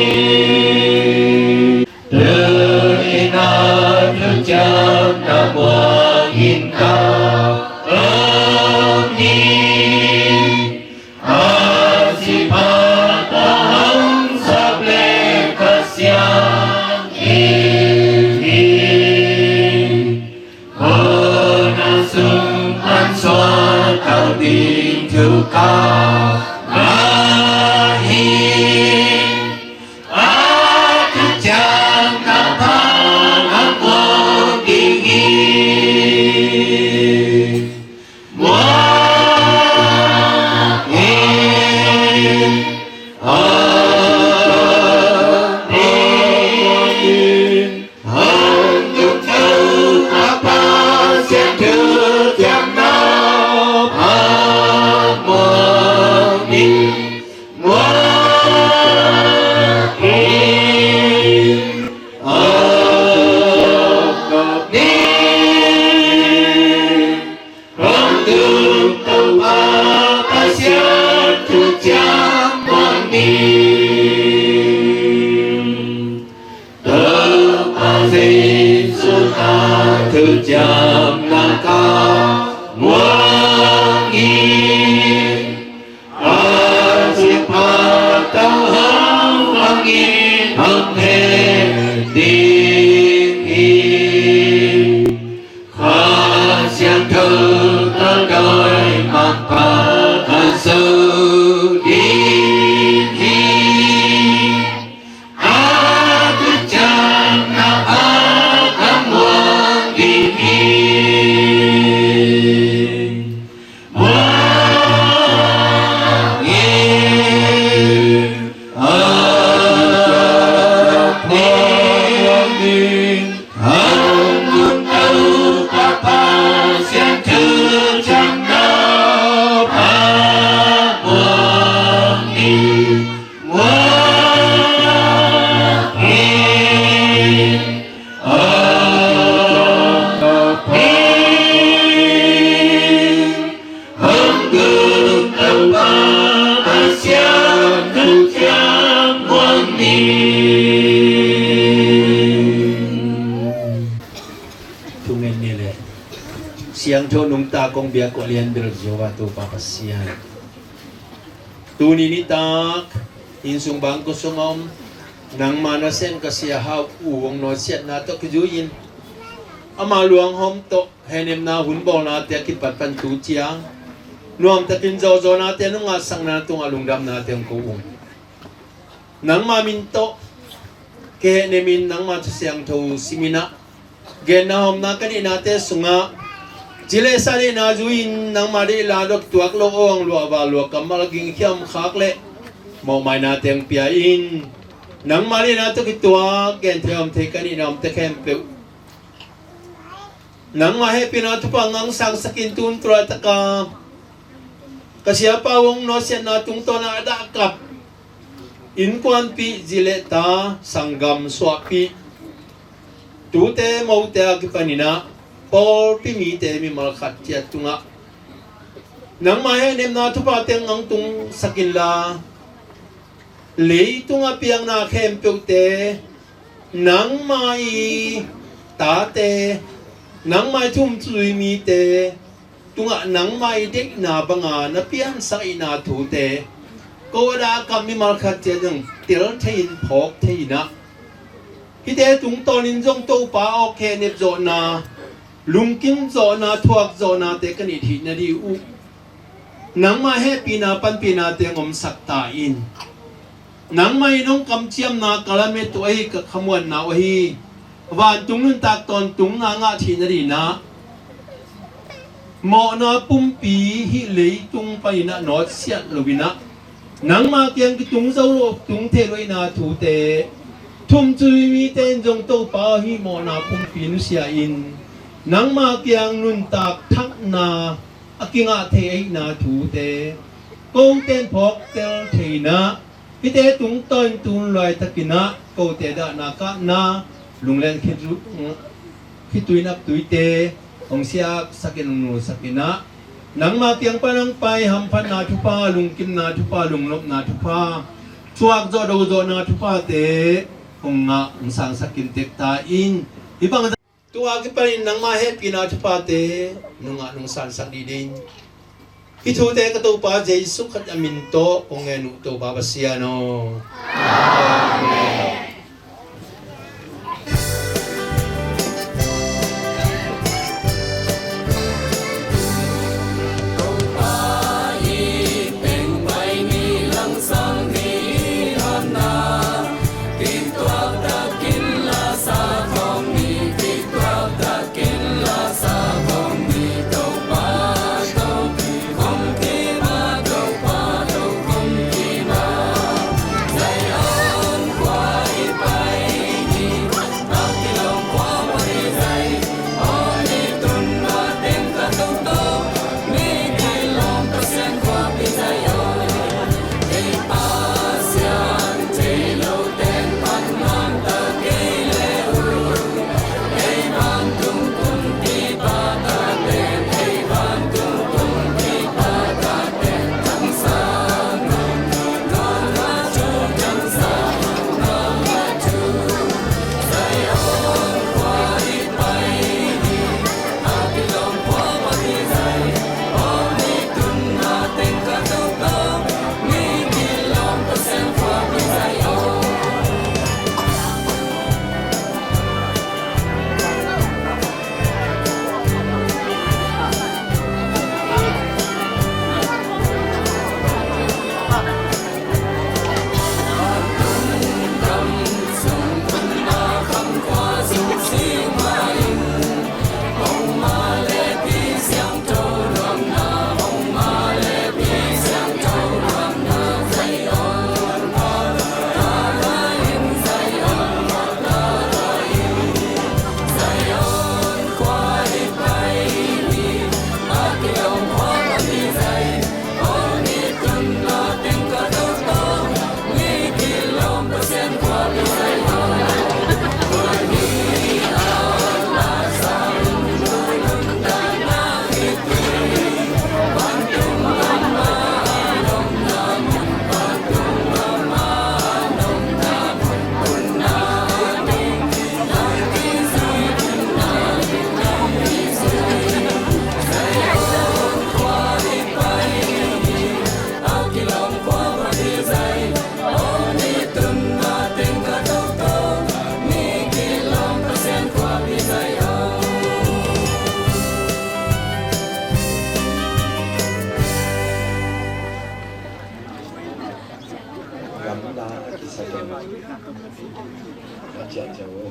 Tuni-in a thuciam na muang in ka hong hi. A sihphat a hong sap le Kha Siangtho hi. Hun a sung pan suak tau ding thu ka ngah hi. A thuciam na pha a muang ding hi. Muang in, a muang in. Hong dum Topa Pasian thuciam na pha muang ni. Muang in, a muang in. Hong dum Topa Pasian thuciam muang ni. Topa Jesuh a thuciam na ka muang in, a sihphat a hong hong in hong heh ding hi. Kha Siangtho tawh dawimangpa ka zo ding hi. A thuciam na pha a muang ding hi. Muang in, a muang in. Hong dum Topa Pasian thuciam na pha muang in, muang in. A muang in. Hong dum Topa Pasian thuciam muang ni. Thungen ni le siangtho nungta kong biak kua lian bel Jehovah Topa Pasian. Tuni nitak inn sung bangkua sung a om nangma nasem ka sia hau U Hong Nawtsiatna tawh kizui-in ama luanghawm tawh hehnemna hun bawlnate a kipat pan tu ciang nuamtakin zawhzawhnate nong ngatsakna tungah lungdamnate hong ko ung. Nangma min tawh kihehnemin nangma thu siangtho simin ah genna hawmna ka neihnate sungah ci le sa neihna zui-in nangma deih la dok tuak lo awng luahva luah kammal a gingkhiam khak le mawhmaina teng pia in nangma deihna tawh kituak genthei hawmthei ka neihna hawmte khempeuh nangma hehpihna thupha ngangsangsakin tun tulaitaka ka siapa U Hong Nawtsiatna tungtawnah a dahkap innkuanpih zi le ta sanggam suahpih tute mote a kipaninah pawlpi mite mimal khat ciat tungah nangma hehnemna thupha teng ngang tungsak inla leitung a piangna khempeuhte nangma i tate nangma i thumcui mite tungah nangma i deihna banga na piansak ihna thute ko a dahkap mimal khat ciat zong tel thei-in phawk thei-inah hihte tungtawnin zong Topa awk hehnep zawhna lungkim zawhna thuak zawhnate ka neih theih nadih uh nangma hehpihna panpihnate ngomsak ta in. Nangmah in hong kamciamna ka lamet uh ahi ka khamuanna uh ahi vantung nuntak tawntungna ngah theih nadinah mawhna pumpi hih leitung paninah nawtsiat loinah Nangma kiang kitung zo lo, tung thei lo ahihna thute, thumcui mite in zong Topa hih mawhna pumpi nusia in, nangma kiang nuntak thakna a kingah thei ahihna thute, kote in phawktel thei in ah, hihte tungtawn tun laitakin ah kote dahna kahna, lunglen khitui, khitui naptuite hong siaksakin hong nulsakin ah, nangma kiang pan hong pai hamphatna thupha, lungkimna thupha, lungnopna thupha, thuak zawh do zawhna thuphate hong ngah hong sangsakin tekta in, hih bang tua kipanin nangma hehpihna thuphate nungah nung sansak dih ding. Hih thute ka Topa Jesu Khrih a min tawh kong ngen uh, Topa Pasian aw. Amen. Gamla a kisakin a ciahciah uh.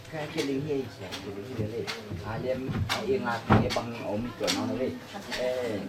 Ka kiling hi, kiling hi le. Alem, ingat ke bang om itu nang le. Eh.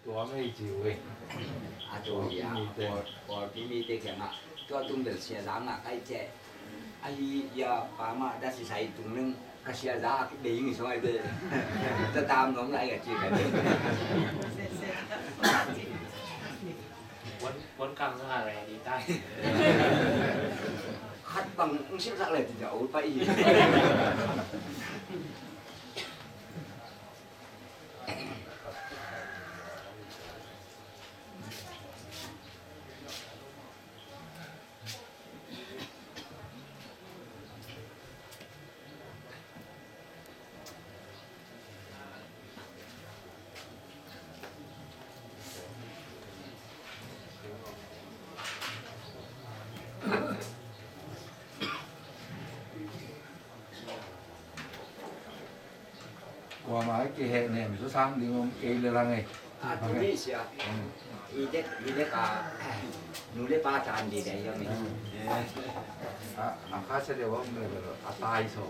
Tua mei ciu eh. A tua hi a, Pawlpi mite kiangah tua tung bel Sia Za ngah kai ciah. Ahi ya pa mah da si sai tung leng ka Sia Za a kip dei ing i song ai be. Tua tam nuam lai ka ci ka. Wan, wan kang sa ka re di tai. Khat bang ung sil sak le ti ja ul pai hi. Kuamah a kihehnem zaw sang ding om kei le lang ei. A, tu ni sia. I dek, i dek a, nu le pa tan di dai lo mi. A, a kha se de om le lo, a tai so.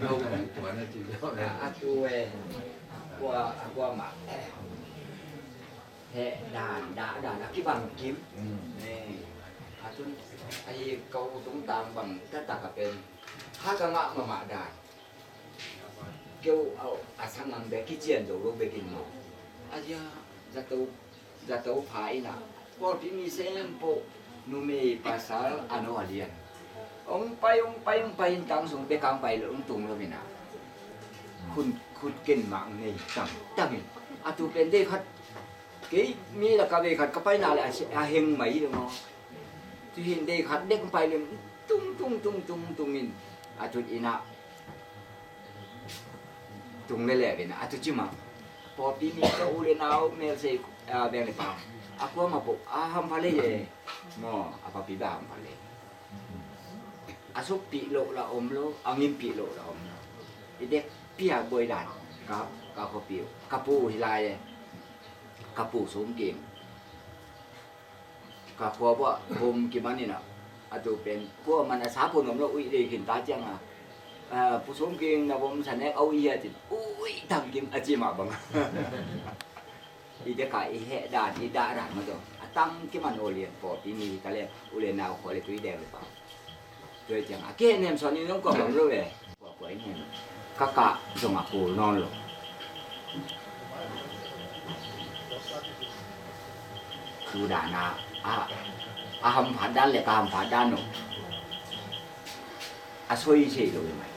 Lo ko ni tua na ti lo. A, a tu e. Kua, a kuamah. He dan, da, dan a kibang kim. A tun, a hi ko tung tang bang, ta ta ka pen. Ha ka ngah mahmah dan. Keu a, a sangam bek kician zo lo bek in maw. A dia, zato, zato pha ina. Pawlpi mi sem po, numei pasal a no a lian. Ong pai, ong pai, ong pai in tang sung bek ang pai lo, ong tung lo mina. Khut, khut ken mang nei tam, tam in. A tu pen dei khat. Kei mi la ka vei khat ka pai na le a heng mai lo maw. Tu hin dei khat dek pai le tung, tung, tung, tung, tung in. A tut ina. Tung le le vena a tu cima. Pawlpi mi ka u le nau mel sei, a, beng le pa. A kuamah po a hampha le ye. Maw, a papi ba hampha le. A sukpih loh la om lo, a ngimpih loh la om lo. I dek pia boi dan. Ka, ka khuapi uh. Ka pu hi lai e. Ka pu Sum King. Ka khua buah bom kiman ina, a tu pen khua man a sa pun om lo, ui dei khin ta ciang a, a, Pu Sum King na bom sa nek a ui hia cin, ui tang kim a ci mah bang. I dek a i heh dan, i dah dan ma tawh a tang kiman aw lian pawlpi mi hi ta le, u le nau khua le tui deng le pau. Tua ciang a kihehnem suan in zong kua bang lo ve. Kua kua in hen. Ka kah zong a kul nawn lo. Tu dan a, a, a hamphat dan le ka hamphat dan lo. A soi sei lo i mai.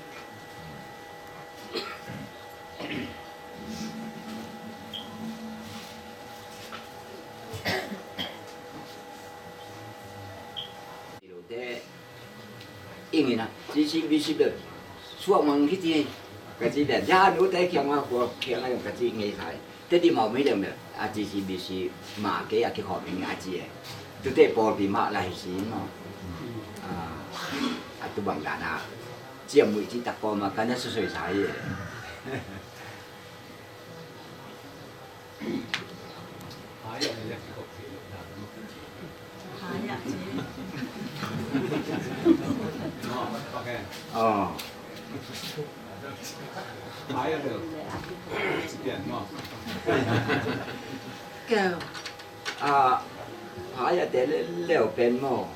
Te ing ina, G C B C bel suak mang khiti ka ci bel, ja nu te kiang a kua kiang a ka ci ngei sai. Te di mau mi dem bel, a G C B C ma ke a kikhawm ing a ci e. Tute pawlpi mah la hi si maw. A, a tu bang dan a ciam mui ci tak kawm a ka na susoi sai e. A, phaya te le leu pen maw.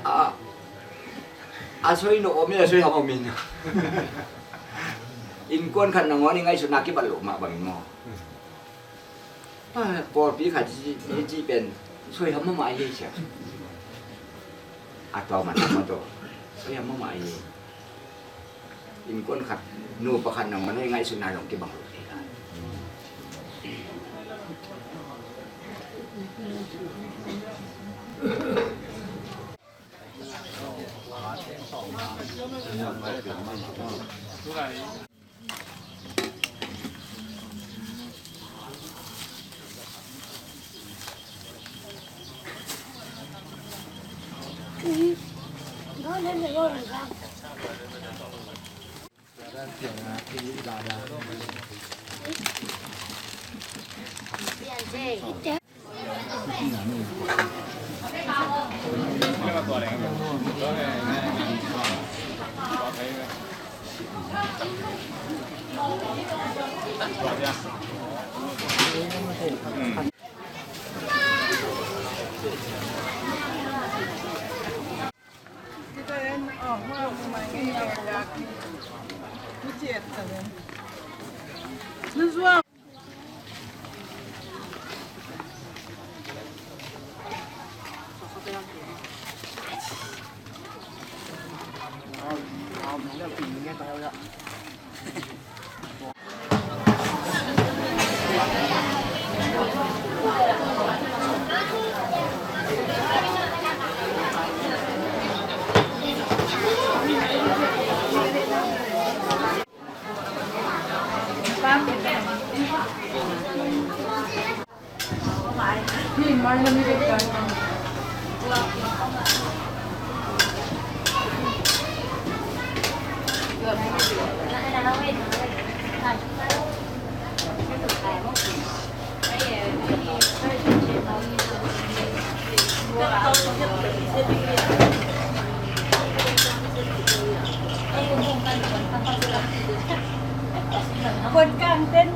A, a soi no om in, a soi ham om in. Innkuan khat nangawn i ngaihsutna kibat loh mah bangin maw. Pa, pawlpi khat ci, ci pen soi ham mahmah hi sia. A tua man, a tua soi ham mahmah hi. Innkuan khat, nu pakhat nangawn i ngaihsutna zong kibang loh. คนกลางเต้น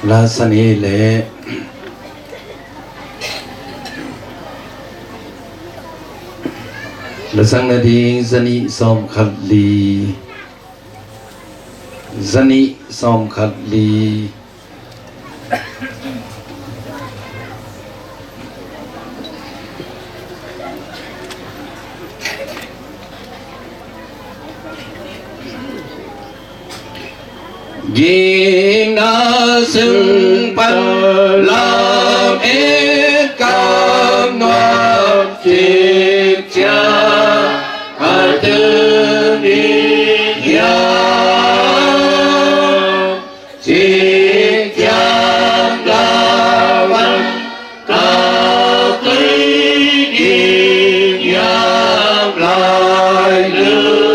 La sa nih leh la sang nading za nih sawm khat li, za nih sawm khat li. Gina sung pan lam et kam nuam cik cia a tun i hiam. Cik ciang la van ka tui ding hiam lai lu.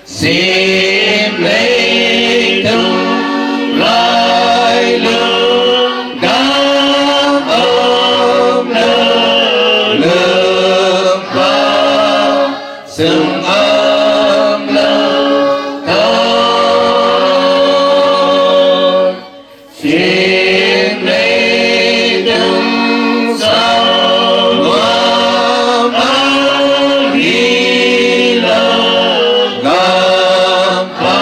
Sim leitung lailung gam om lo, lungpa sung om lo, tawh Sim leitung sawlwam ahi lo, gampa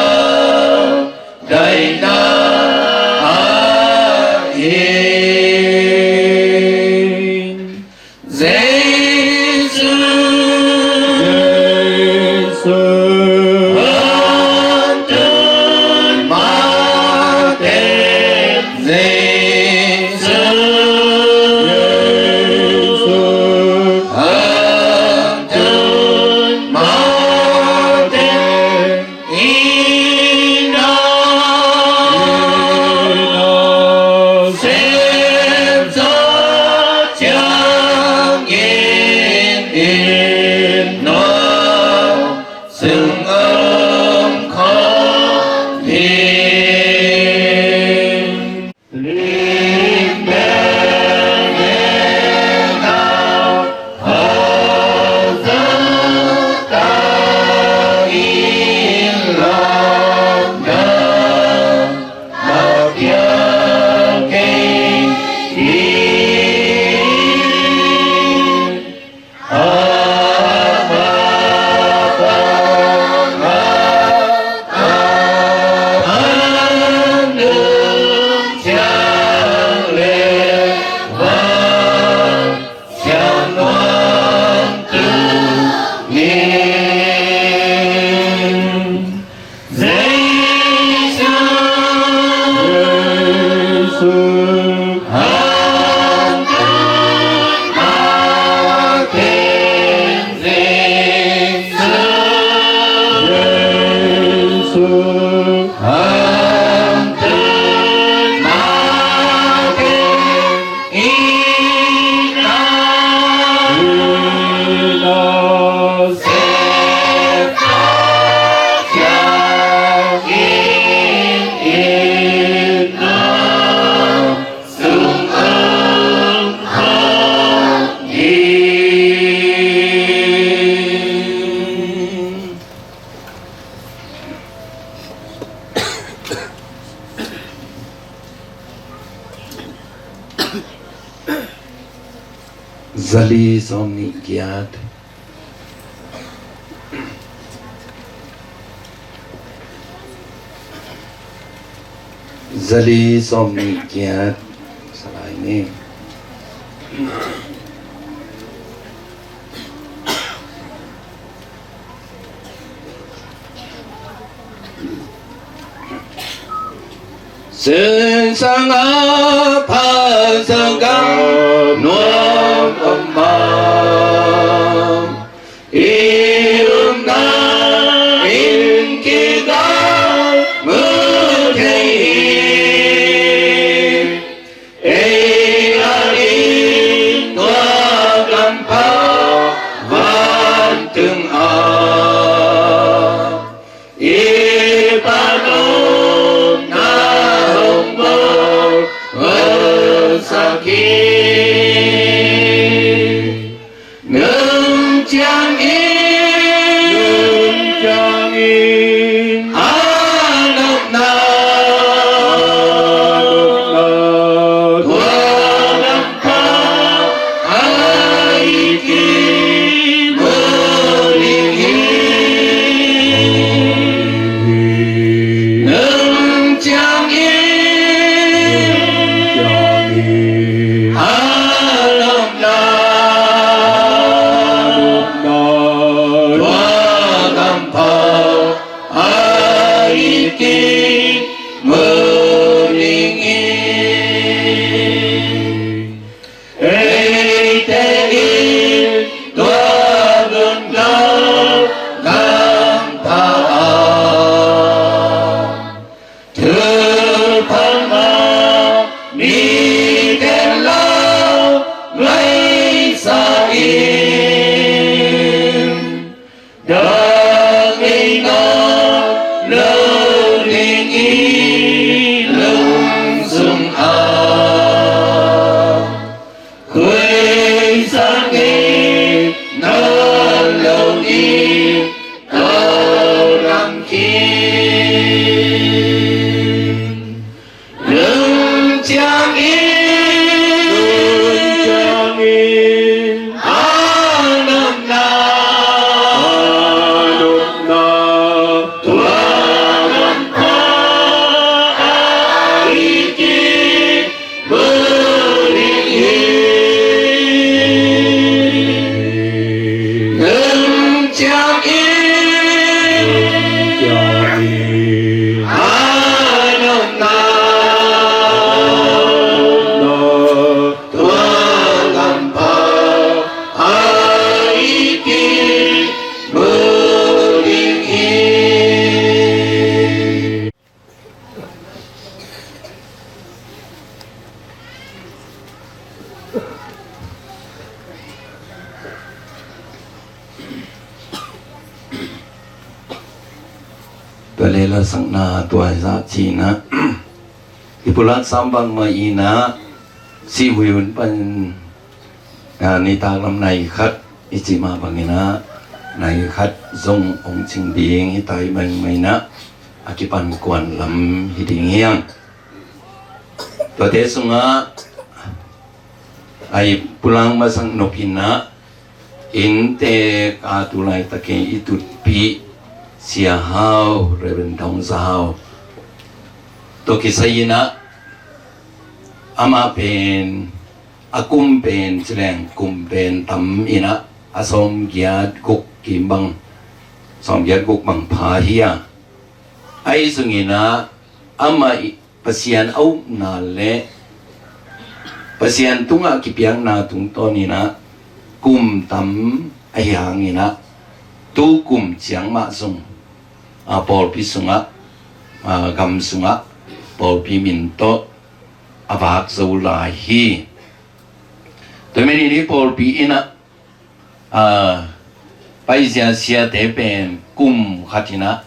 daihna ahi. Jesu, Jesu, hantun mate, Jesu, Jesu, hantun mate. Ina, ina, sem sa ciang in, ina, sung om khawm hi. Lim bel ne na, Zali sawm nih giat. Zali sawm nih giat. Salai ni. Sinsang a pha sangkah nuam om mah, i upna inn kik ah mu thei hi. Ei a ding tua kampau vantung ah, i phat omna hong bawl sak hi. Nung ciangin, nung ciangin, a nopna, a nopna, tua kampau a i kik mu ding hi. Nung ciangin, nung ciangin, a nopna, a nopna, tua kampau a i kik mu ding hi. Eite in tua guntak kampau ah, thupha ngah mite lau ngaihsak in. Tung ciangin a nopna tua lampa a i ki mu ding hi. Tua leh lasakna tua zah cinah i pulak sam bangmah inah sih hui hun pan, ah, nitak lam nai khat i cih mah banginah nai khat zong hong cing ding hi ta hi maimai inah a kipan kuan lam hi ding hiang. Tuate sungah a i pulak masak nop inah inntek a tu laitakin i tutpih Sia Hau, Reverend Thong Za Hau tawh kisai inah amah pen a kum pen ci leng kum pen tam inah a sawmgiat guk kim bang, sawmgiat guk bang pha hi a, ahi zong inah amah i Pasian a upna le Pasian tungah kipiakna tungtawn inah kum tam ahi hang inah tu kum ciang mah zong, a, pawlpi sungah, a, gam sungah pawlpi min tawh a vak zo lai hi. Tua manin i pawlpi inah, a, paizia siate pen kum khat inah,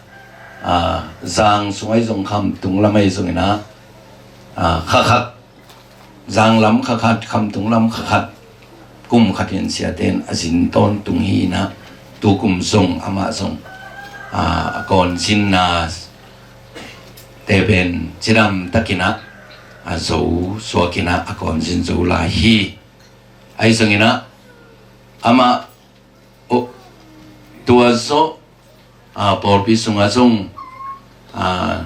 a, zang sung ahi zong khamtung lam ahi zong inah, a, kha khat, zang lam kha khat, khamtung lam kha khat, kum khat in siate in a zin tawntung hi inah tu kum zong amah zong, a, a kawn zinna te pen cidam tak inah a zo suak inah a kawn zin zo lai hi. Ahi zong inah amah, oh, tua zawh, a, pawlpi sungah zong, a,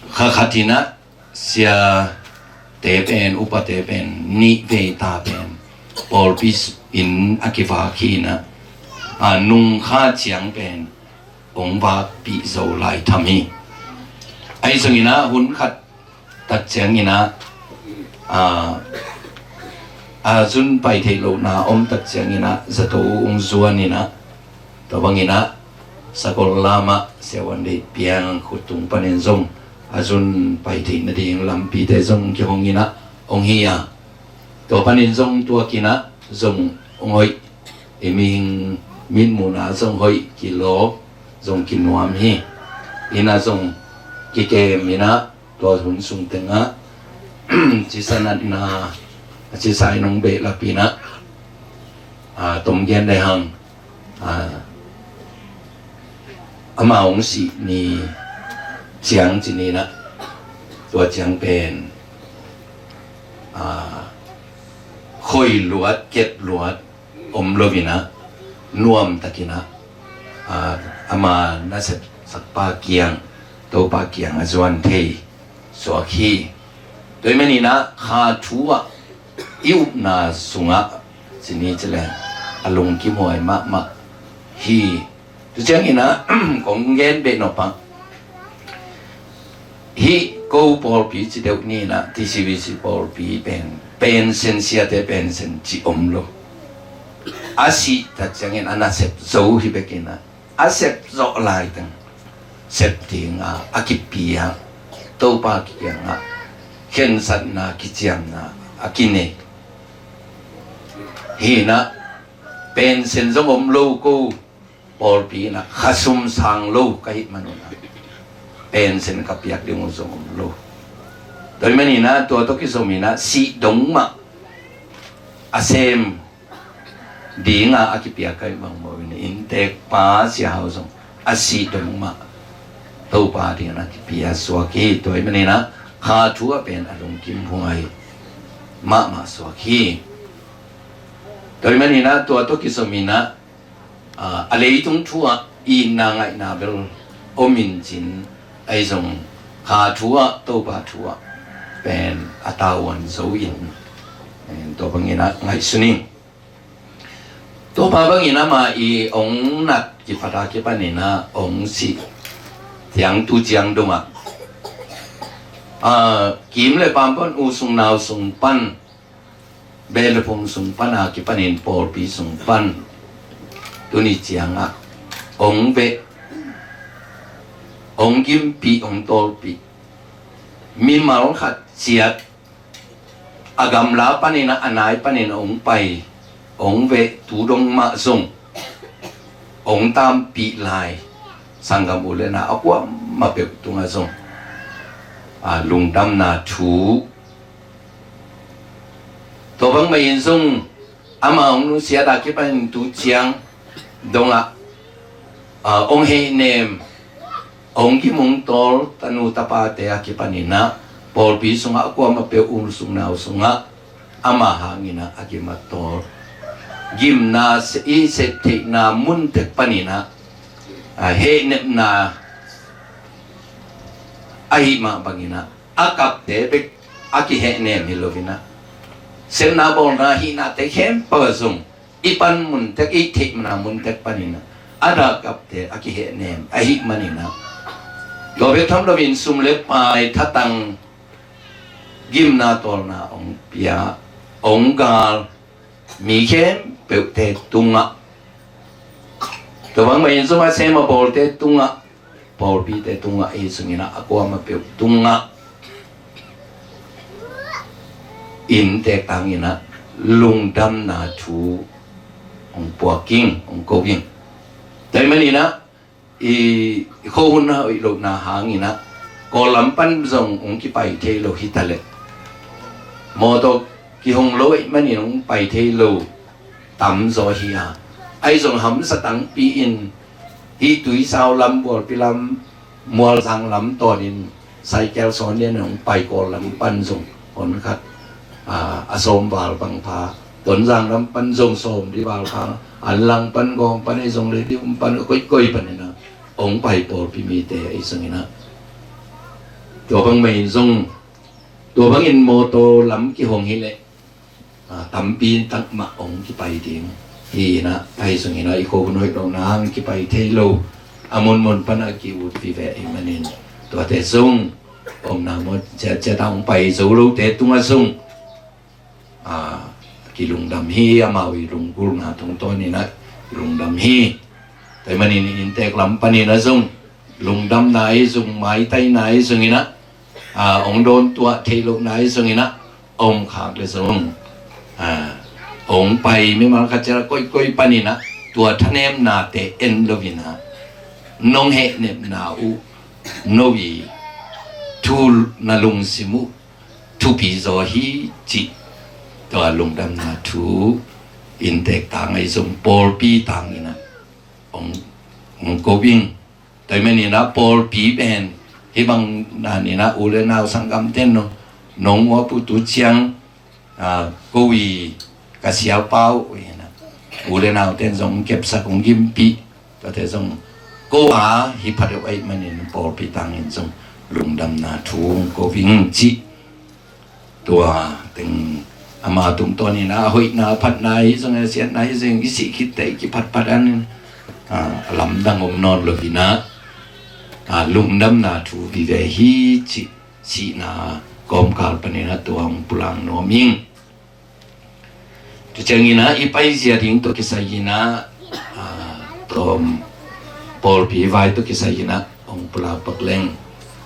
kha khat inah siate pen, upate pen nih vei ta pen pawlpi in a kivak hi inah, a, nung kha ciang pen hong vakpih zo lai tham hi. Ahi zong inah hun khat tak ciang inah, a, a zun pai theih lohna om tak ciang inah zato hong zuan inah, tua bang inah Sakollam ah Sia Van Deih Piang khut tung panin zong a zun pai theih nading lampite zong kihong inah hong hi a, tua panin zong tuak inah zong hong hoih, i mihing mitmuhna zong hoih, kilawp zong kinuam hi. Inah zong kikem inah tua hun sung tengah cisa natna, a cisa in hong behlap inah, a, tom gen le hang, a, amah hong sih ni ciang ci ni inah tua ciang pen, a, khoi luat, kep luat om lo inah nuam tak inah, a, ama nasepsakpa kiang, Topa kiang a zuan thei suak hi. Tua ahih manin ah kha thu ah i upna sungah ci ni ci leng a lungkimhuai mahmah hi. Tua ciangin ah kong gen beh nop ah, hih ko pawlpi ci deuh ni in ah, T C V C pawlpi pen pension, siate pension cih om lo. A sih tak ciangin a nasep zo hi bek in ah, a sep zawh laiteng sep ding a, a kipia, Topa kiangah khensatna, kiciamna a kinei. Hi in ah pension zong om lo, ko pawlpi in ah khasum sang lo ka hih manun ah pension ka piak ding uh zong om lo. Tua ahih manin ah tua tawh kizom in ah sih dong mah a sem ding a, a kipia ka hih bang mawh in, inntekpa Sia Hau zong a sih dong mah Topa dingin a kipia suak hi. Tua ahih manin ah kha thu ah pen a lungkimhuai mahmah suak hi. Tua ahih manin ah tua tawh kizom in ah, a, a leitung thu ah itna ngaihna bel om in cin, ahi zong kha thu ah, Topa thu ah pen a tavuan zo in, tua bangin ah ngaihsun ing. Tua mah bangin amah i hong nat kipat a kipanin ah hong sih ciang tu ciang dongah, a, kim le paam pan, u sung nau sung pan, beh le phung sung pan a kipanin pawlpi sung pan tuni ciangah hong veh, hong gimpih, hong tawlpih. Mimal khat ciat a gamla panin ah, a nai panin ah hong pai, hong veh tu dong mah zong hong tampih lai sanggam u le nau a kuamah peuh tungah zong, a, lungdamna thu. Tua bang mah in zong amah hong nusiat a kipanin tu ciang dongah, a, hong hehnem, hong gim hong tawl tanu tapate a kipanin ah pawlpi sungah a kuamah peuh, u sung nau sungah amah hangin ah a gim a tawl, gimna se-, i septheihna mun tek panin ah, a, hehnepna ahih mah bangin ah a kapte bek a kihehnem hi loin ah, sepna bawlna hihnate khempeuh ah zong i pan mun tek, i theihna mun tek panin ah a dah kapte a kihehnem ahih manin ah, tua bek tham loin sum le pai, thatang, gimna tawlna hong pia, hong gal mi khempeuhte tungah, tua bang mah in zong a sem a bawlte tungah, pawlpite tungah, ahi zongin ah a kuamah peuh tungah inntek tangin ah lungdamna thu hong puak ing, hong ko ing. Tua ahih manin ah i, i khuahun a hoih lohna hangin ah Kawl lam pan zong hong kipai thei lo hi ta leh, mawtaw kihong lo ahih manin hong pai thei lo tamzaw hi a, ahi zong hamsa tangpi in hih Tuisau lam, Bualpi lam, Mualzang lam tawnin cycle sawn lian in hong pai, Kawl lam pan zong hon khat, a, a sawm val bang pha, Tonzang lam pan zong sawm li val pha, Anlang pan, Gawng pan, ahi zong le Dihum pan, koikoi panin ah hong pai pawlpi mite ahi zongin ah, tua bang mah in zong, tua bangin mawtaw lam kihong hi leh, a, tampi tak mah hong kipai ding hi in ah, ahi zongin ah i khuahun hoih lohna hang kipai thei lo, a munmun pan a ki-ut vive ahih manin, tuate zong omna maw, ciatciat a hong pai zo lote tungah zong, a, kilungdam hi, amau i lunggulhna tungtawnin ah lungdam hi. Tua ahih manin inntek lam panin ah zong lungdamna ahi zong, maitaina ahi zongin ah, a, hong dawntuah theih lohna ahi zongin ah, a om khak leh zong, a, hong pai mimal khat ciat a koikoi panin ah tua thanemnate en loin ah, nong hehnepna uh, no i thu, na lungsim uh thupi zaw hi cih, tua lungdamna thu inntek tang ahi zong pawlpi tangin ah hong, hong ko ing. Tua ahih manin ah pawlpi pen hih bang danin ah u le nau sanggamte'n, no, nong uap uh tu ciang, a, ko i, ka siapa uh hi in ah, u le naute'n zong kepsak, hong gimpih, tuate zong ko a hi pha deuh ahih manin pawlpi tangin zong lungdamna thu hong ko ing cih. Tua teng ama tungtawnin ah, a hoihna, a phatna hi zong, a siatna hi zong, i sih khit teh i kiphatphat an, a, a lamdang om nawn loin ah, a, lungdamna thu vive hi cih sihna kawmkal panin ah tua hong pulak nuam ing. Tua ciangin ah i paizia ding tawh kisai in ah, a, tawm, pawlpi vai tawh kisai in ah hong pulak pak leng,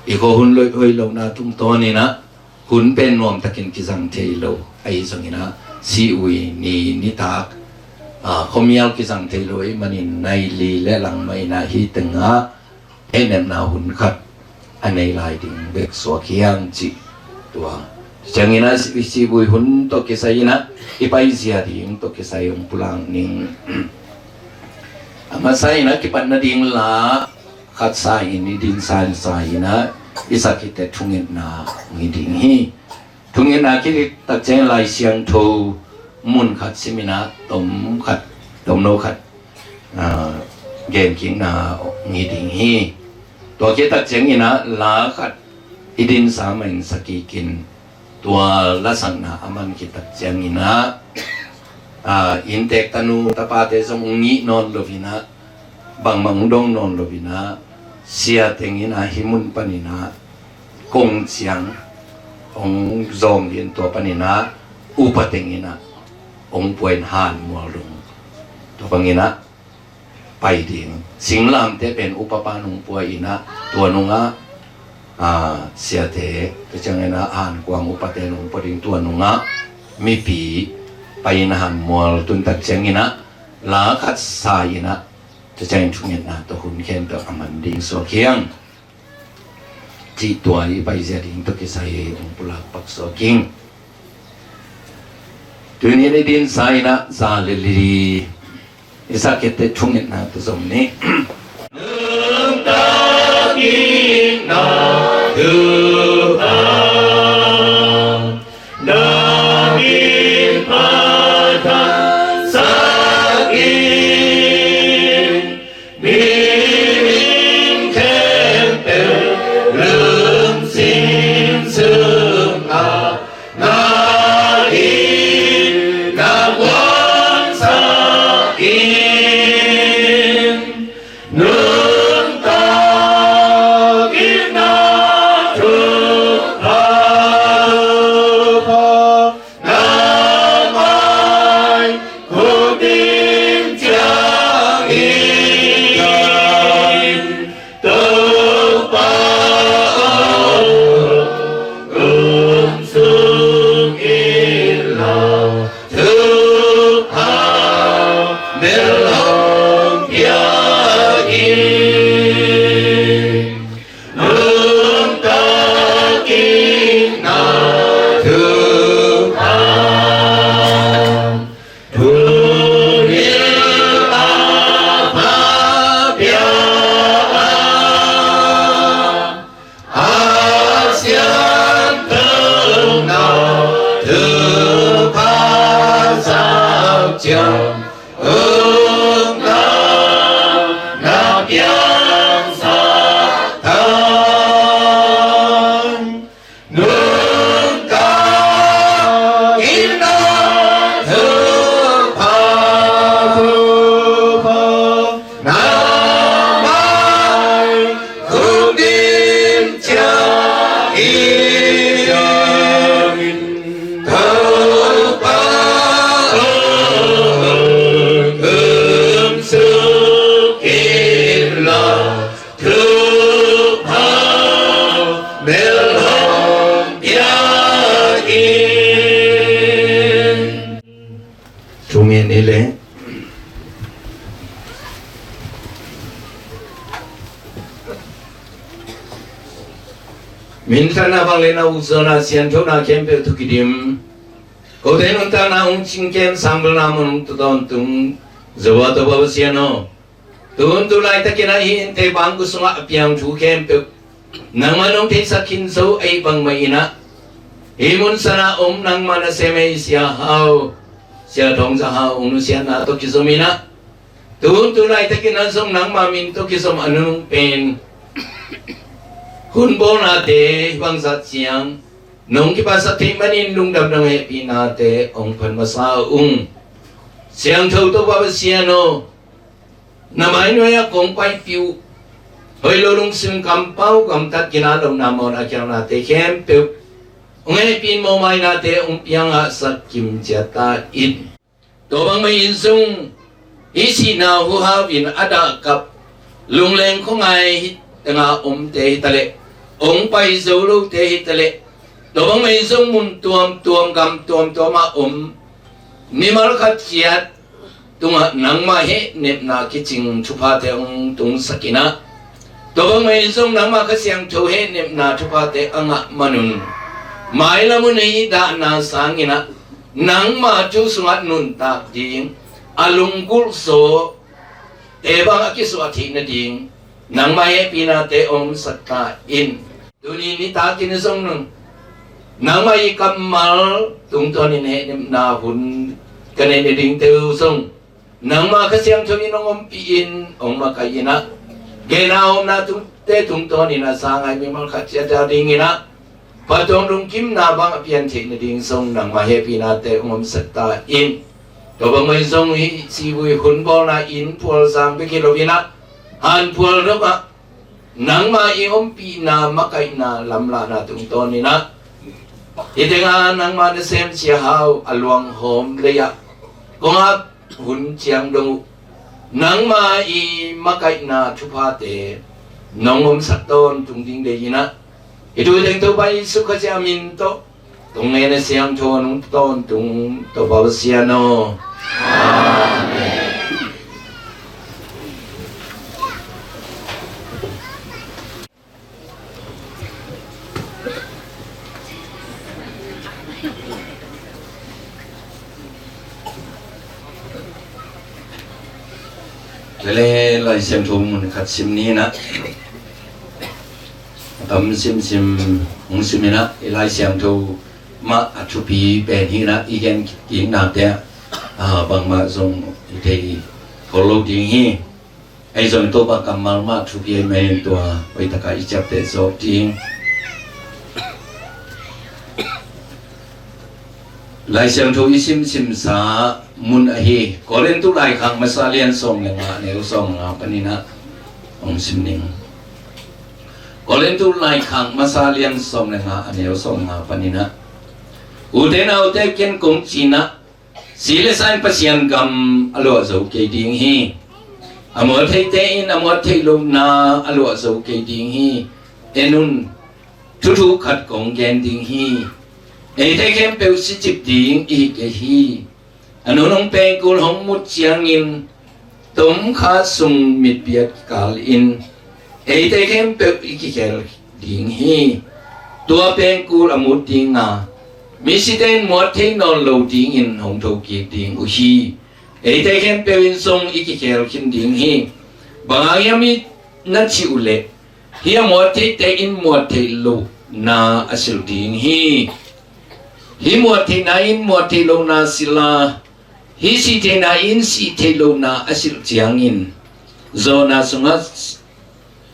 i khuahun hoih lohna tungtawnin ah hun pen nuamtakin kizang thei lo, ahi zongin ah sih ui ni, nitak, a, khuamial kizang thei lo ahih manin nai li le lang mah in ah hih tengah hehnepna hun khat a nei lai ding bek suak hi hang cih. Tua ciangin ah sih, sih ui hun tawh kisai in ah i paizia ding tawh kisai hong pulak ning. A masa in ah kipatna ding la khat sa in, i dinsa sa in ah i sak khit teh thungetna hong hi ding hi. Thungetna khit tak ciang Lai Siangtho mun khat sim in ah tom khat, tomno khat, a, genkikna hong hi ding hi. Tua khit tak ciangin ah la khat i dinsa mah in sa kik in, tua lasakna a man khit tak ciangin ah, Inntek tanu tapate zong hong ngih nawn lo inah, bangmah hong dong nawn lo inah, sia teng inah hih mun pan inah kong ciang hong zawng ding, tua pan inah upa teng inah hong pua in han mual dong, tua bang inah pai ding. Singlamte pen upa pa nong pua inah, tua nungah siate, tua ciang inah hankuang upate nong pua ding, tua nungah mipi pai in han mual tuntak ciang inah la khat sa inah, tua ciang in thungetna tawh hun khempeuh a man ding suak hiang. Cih tua i paizia ding tawh kisai hong pulak pak suak ing. Tuni ni din sa inah za le li i sa kette thungetna tawh zom ni. Nuntak in na thupha, nuntak in pathan sak in, mi khempeuh lungsim sungah na in na kuansak in. Nuntak in na thupha, na mai khuk ding ciangin, Topa aw, um sung in la, thupha bel hong pia in. Nuntak in na thupha, thu ril a pha pia a, a siangtho na thupha sak ciang, ung na na piangsak tan. Nuntak in na thupha, thupha na mai khuk ding ciangin, Topa aw, um sung in la, thupha bel hong pia in. Thu ngen hi leh. Minthanna, vangliatna, ukzawhna, sianthona khempeuh tawh kidim, kote nuntakna hong cingkem, sangvelna mun hong tawntung Jehovah Topa Pasian aw, tu hun tu laitakin ah hih innte bangkua sungah a piang thu khempeuh nangmah nong theisak khin zo ahih bangmah in ah, hih mun sanah om nangmah nasem ei Sia Hau, Sia Thawng Za Hau hong nusiatna tawh kizom in ah, tu hun tu laitakin ah zong nangmah min tawh kizom a nunung pen hun bawlnate hih bangzah ciang nong kipatsak theih manin lungdam nong hehpihnate hong phat masa ung. Siangtho Topa Pasian aw, na mai nuai-ah kong paipih uh hoih lo lungsim, kampau, gamtat, ginat, lawhna, mawhna, kiangnate khempeuh hong hehpih in, mawhmainate hong piang hahsak kim ciat ta in. Tua bangmah in zong hih sihna huhau in a dahkap, lungleng khuangai hi tengah omte hi taleh, hong pai zo lote hi taleh, tua bangmah in zong mun tuamtuam, gam tuamtuamah om mimal khat ciat tungah nangmah hehnepna kicing thuphate hong tungsak in ah, tua bangmah in zong nangmah Kha Siangtho hehnepna thuphate a ngah manun, mailam hun hih dahna sangin ah nangmah thu sungah nuntak ding, a lunggulh zawte bang a kisuah theih nading nangmah hehpihnate hong omsak ta in. Tuni nitakin zong nang, nangmah i kammal tungtawnin hehnepna hun ka neih nadingte uh zong nangmah Kha Siangtho in hong ompih in, hong makaih in ah, gena omna tungte tungtawnin a sangai mimal khat ciat a dingin ah phattuam lungkimna bang a pian theih nading zong nangmah hehpihnate hong omsak ta in. Tua bang mah zong hih sivui hun bawlna inn phualzang bek hi lo in ah, hanphual dongah nangma i ompihna makaihna lamlahna tungtawn in ah, hih tengah nangma nasem Sia Hau a luanghawm lei-ah kong ap hun ciang dong uh, nangma i makaihna thuphate nong omsak tawntung ding deih in ah, hih thu teng Topa Jesuh Khazih a min tawh, tung ngen a siangtho nong tawntung Topa Pasian aw. Amen. Tua leh Lai Siangtho mun khat sim ni in ah, a tam simsim hong sim in ah, i Lai Siangtho mah a thupi pen hi in ah, i gen kikna te ah, bangmah zong i thei khol lo ding hi. Ahi zong Topa kammal mah thupi ahih manin tua hoih takah i ciapteh zawk ding. Lai Siangtho i simsimsa mun ahi Korintu laikhak masa lian sawm le nga, neu sawm nga panin ah hong sim ning. Korintu laikhak masa lian sawm le nga, a neu sawm nga panin ah, ute naute, ken kong cih in ah, si le sa in Pasian gam a luah zo kei ding hi. A muat theite in a muat theih lohna a luah zo kei ding hi. En un, thuthu khat kong gen ding hi. Eite khempeuh sicip ding i hi kei hi. A nunung pengkul hong mut ciangin, tomkha sung mitpiak kikal in eite khempeuh i kikhel ding hi. Tua pengkul a mut ding a, misite in muat thei nawn lo dingin hong thokik ding uh hi. Eite khempeuh in zong i kikhel khin ding hi. Bang hang hiam i na cih uh leh, hih a muat theite in muat theih lohna a silh ding hi. Hih muat theihna in muat theih lohna silh a, hih sih theihna in sih theih lohna a silh ciangin, zawhna sungah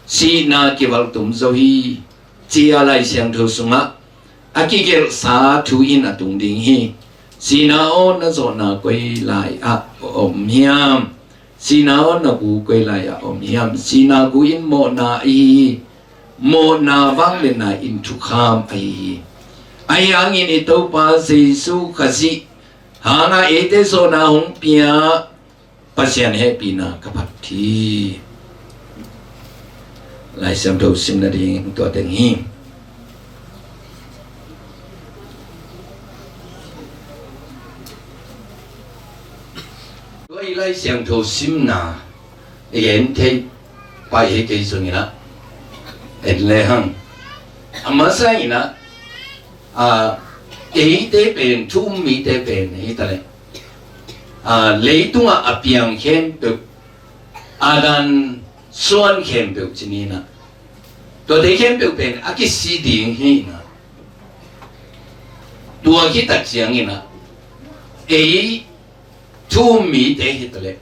sihna kivalh tum zo hi, ci-a Lai Siangtho sungah a kigelhsa thu in a tung ding hi. Sihna aw, na zawhna koi lai-ah om hiam? Sihna aw, na gu koi lai-ah om hiam? Sihna gu in mawhna ahi hi. Mawhna vangliatna in thukham ahi hi. Ahi hangin i Topa Jesu Khazih hanga eite zawhna hong pia Pasian hehpihna ka phat hi. Lai Siangtho sim nading tua teng hi. Tua i Lai Siangtho simna i en thei pai hi kei zongin ah, en le hang. A masa in ah, a, eite pen, thu-um mite pen hi ta leh, a, leitungah a piang khempeuh, a dan suan khempeuh ci ni in ah, tuate khempeuh pen a kisi ding hi in ah, tua khit tak ciangin ah, ei thu-um mite hi ta leh,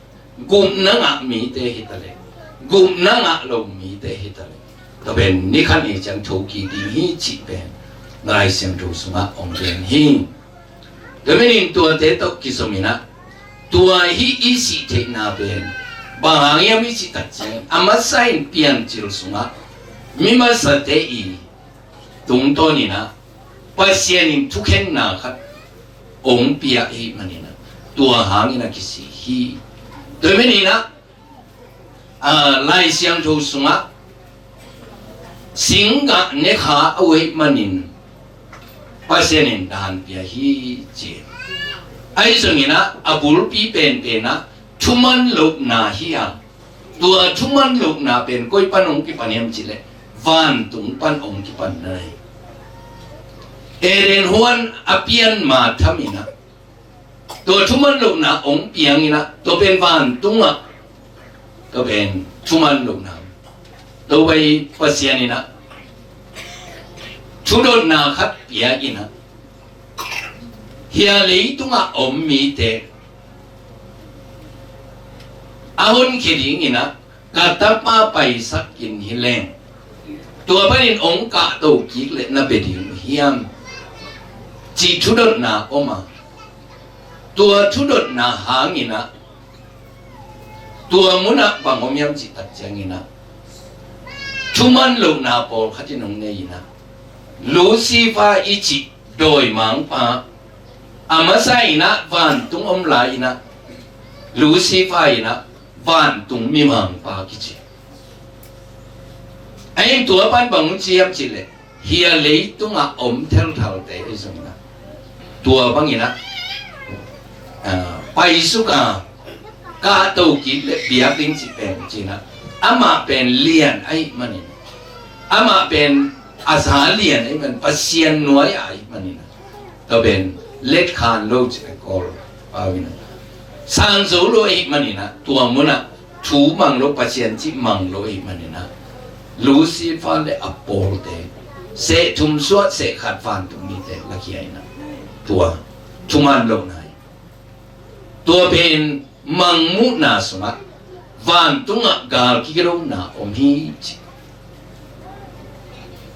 gupna ngah mite hi ta leh, gupna ngah lo mite hi ta leh, tua pen ni khat ni ciang thokik ding hi cih pen Lai Siangtho sungah hong gen hi. Tua manin tuate tawh kizom in ah, tua hih i sih theihna pen bang hang hiam i cih tak ciangin, a masa in Piancil sungah mi masate i tungtawn in ah Pasian in thukhenna khat hong pia ahih manin ah, tua hangin a kisi hi. Tua manin ah, a, Lai Siangtho sungah singgah nekha a uh ahih manin Pasian in dan pia hi ci. Ahi zongin ah, a bulpi penpen ah thuman lohna hi a, tua thuman lohna pen koi pan hong kipan hiam cih leh, vantung pan hong kipan na hi. Eden huan a pian ma tham in ah, tua thuman lohna hong piang in ah, tua pen vantungah, tua pen thuman lohna. Tua bai Pasian in ah thudotna khat pia in ah, hih a leitungah om mite a honkhia ding in ah, ka tapa paisak in hi leng, tua panin hong kahto kik leh na bia ding uh hiam, cih thudotna om a. Tua thudotna hangin ah, tua munah bang om hiam cih tak ciangin ah, thuman lohna pawlkhat in hong nei in ah, Lucifer i cih dawimangpa, a masa in ah vantung om lai in ah, Lucifer in ah vantung mimangpa kici. Ahi tua pan bang hong ci hiam cih leh, hih a leitungah om thelthalte ahi zongin ah, tua bangin ah, ah, paisuk a, kahto kik leh biak ding cih pen ci-in ah, amah pen lian ahih manin, amah pen a za lian ahih man, Pasian nuai ahih manin ah, tua pen letkhan lo cih pen Kawl pau in ah, sang zo lo ahih manin ah, tua munah thu mang lo, Pasian cih mang lo ahih manin ah, Lucifer le a pawlte, seh thum suah seh khat vantung mite lakhia in ah, tua thuman lohna hi. Tua pen mangmuhna sungah vantungah gal kigilona om hi ci.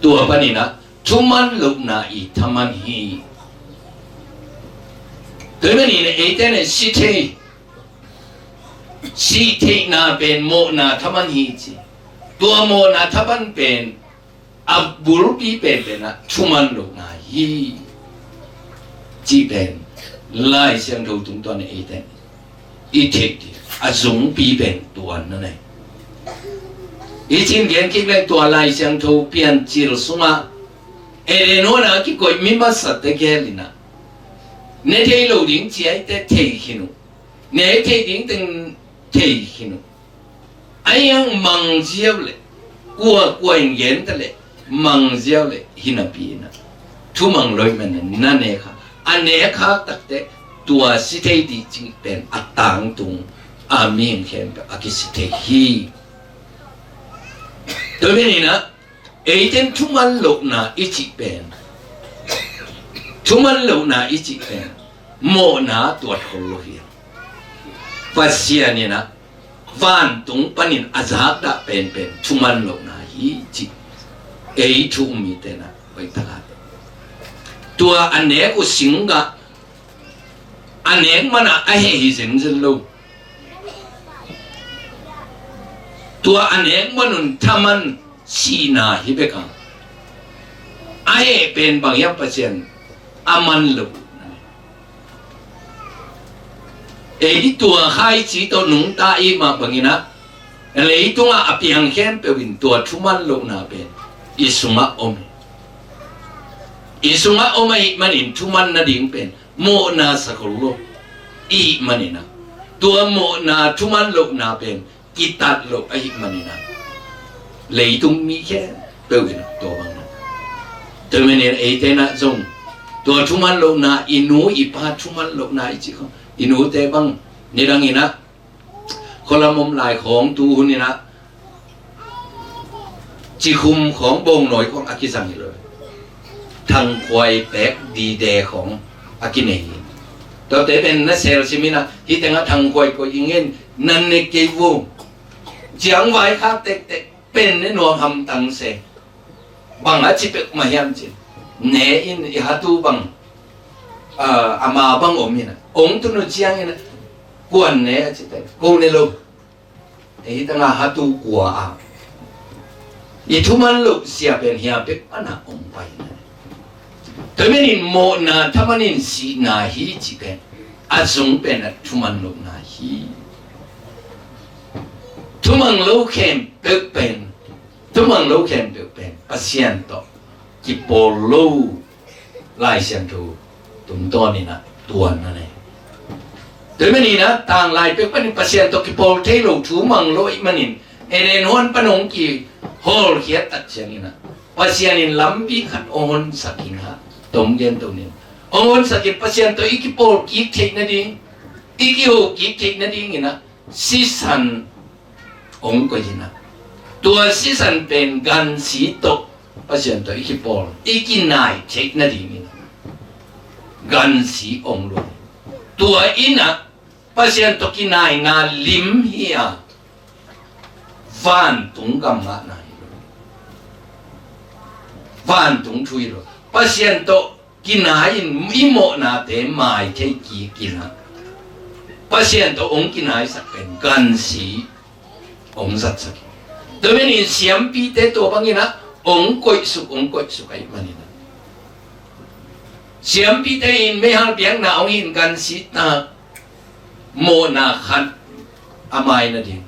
Tua panin ah thuman lohna i thaman hi. Tua ahih manin ah eite in sih thei, sih theihna pen mawhna thaman hi ci. Tua mawhna thaman pen a bulpi penpen ah thuman lohna hi cih pen Lai Siangtho tungtawn in eite in i theih ding a zungpi pen tua na nei. I cih gen kik leng, tua Lai Siangtho Piancil sungah Eden huan a kikoih mi masate gel in ah, ne thei lo ding ci ahih teh thei khin uh, ne thei ding teng thei khin uh. Ahi hang mang ziau leh, kua kua in gen ta leh, mang ziau leh hi napi in ah, thumang lo ahih manin na nek khak. A nek khak tak teh tua sih thei ding cih pen a tangtung a, mihing khempeuh a kisih thei hi. Tua ahih manin ah, eite in thuman lohna i cih pen, thuman lohna i cih pen mawhna tuat khol lo hi. Pasian in ah vantung panin a zakdah penpen thuman lohna hi cih ei thu um mite in ah hoih tak a, tua a nek uh singgah, a nek man ah a heh hi zenzen lo. Tua a nek man un thaman sihna hi bek a, a heh pen bang hiam, Pasian a man lo. Ei tua khaici tawh nungta i hih mah bangin ah, leitungah a piang khempeuh in tua thuman lohna pen i sungah om hi. I sungah om ahih manin thuman nading pen mawhna sa khol lo i hih manin ah, tua mawhna thuman lohna pen kitat loh ahih manin ah, leitung mi khempeuh in ah tua bang na. Tua ahih manin eite in ah zong tua thuman lohna, i nu i pa thuman lohna i cih khawng, i nute bang nidang in ah khualam om lai khawng tu hun in ah cikhum khawng, bawngnawi khawng a kizang hi lo. Thangkhuai pek dide khawng a kinei hi. Tuate pen na sel sim in ah, hih tengah thangkhuai koih ing in, nan ne kei vo. Ciang vaikhak tektek pen ne nuam hamtang se. Bang a ci pek mah hiam cin, ne in i hatu bang, ah, ama bang om in ah, ong tun uh ciangin ah, kuan ne a ci pek, ko ne lo. Ei tangah hatu kua a, i thuman loh sia pen hia pek pan a ong pai na. Tua ahih manin mawhna thaman in sihna hi cih pen a zung pen a thuman lohna hi. Thumang lo khempeuh pen, thumang lo khempeuh pen Pasian tawh kipawl lo. Lai Siangtho tungtawn in ah tua na nei. Tua ahih manin ah tanglai pek panin Pasian tawh kipawl thei lo, thumang lo ahih manin Eden huan pan hong kihawlkhiat tak ciangin ah Pasian in lampi khat hong honsak in ah, tom gen to ning, hong honsak in Pasian tawh i kipawl kik theih nading, i kiho kik theih nadingin ah sisan hong koih in ah, tua sisan pen gansi tawh Pasian tawh i kipawl, i kinai theih nadingin ah gansi hong luang. Tua in ah Pasian tawh kinaina lim hi a, vantung gam ngahna hi lo, vantung thu hi lo. Pasian tawh kinai-in i mawhnate mai thei kik in ah, Pasian tawh hong kinaisak pen gansi hong zatsak hi. Tua manin siampite tua bangin ah hong koihsuk, hong koihsuk ahih manin ah, siampite in meihal biakna hong hin gansi ta, mawhna khat a mai nading,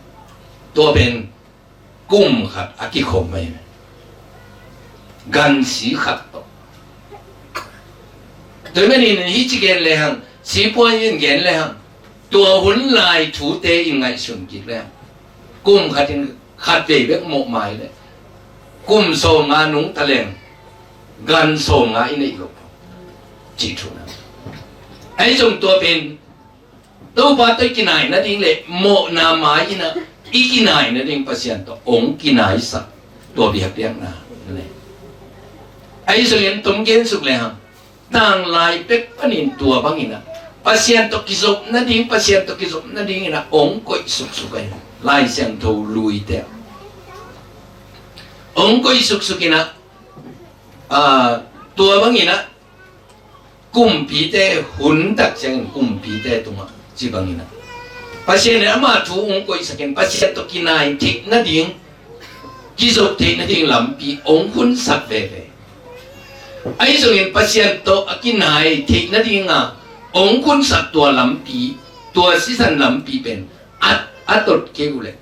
tua pen kum khat a kikhom mai. Gansi khat tawh. Tua manin hih ci gen lehang, sipuai in gen lehang, tua hun lai thute in ngaihsun kik lehang, kum khat in khat vei bek mawh mai leh, kum sawmnga nungta leng gan sawmnga i neih lo, cih thu na. Ahi zong tua pen Topa tawh i kinai nading le mawhna mai-in ah i kinai nading Pasian tawh hong kinaisak tua biakpiakna le. Ahi zongin tom gensuk lehang, tanglai pek panin tua bangin ah Pasian tawh kizop nading, Pasian tawh kizop nadingin ah hong koih suksuk ahi. Lai Siangtho luite ah hong koih suksuk in ah, ah, tua bangin ah kumpite hun tak ciangin kumpite tungah ci bangin ah, Pasian in ama thu hong koihsak in Pasian tawh kinai theih nading, kizop theih nading lampi hong khunsak veve. Ahi zongin Pasian tawh a kinai theih nading a hong khunsak tua lampi, tua sisan lampi pen a, a tot kei uh leh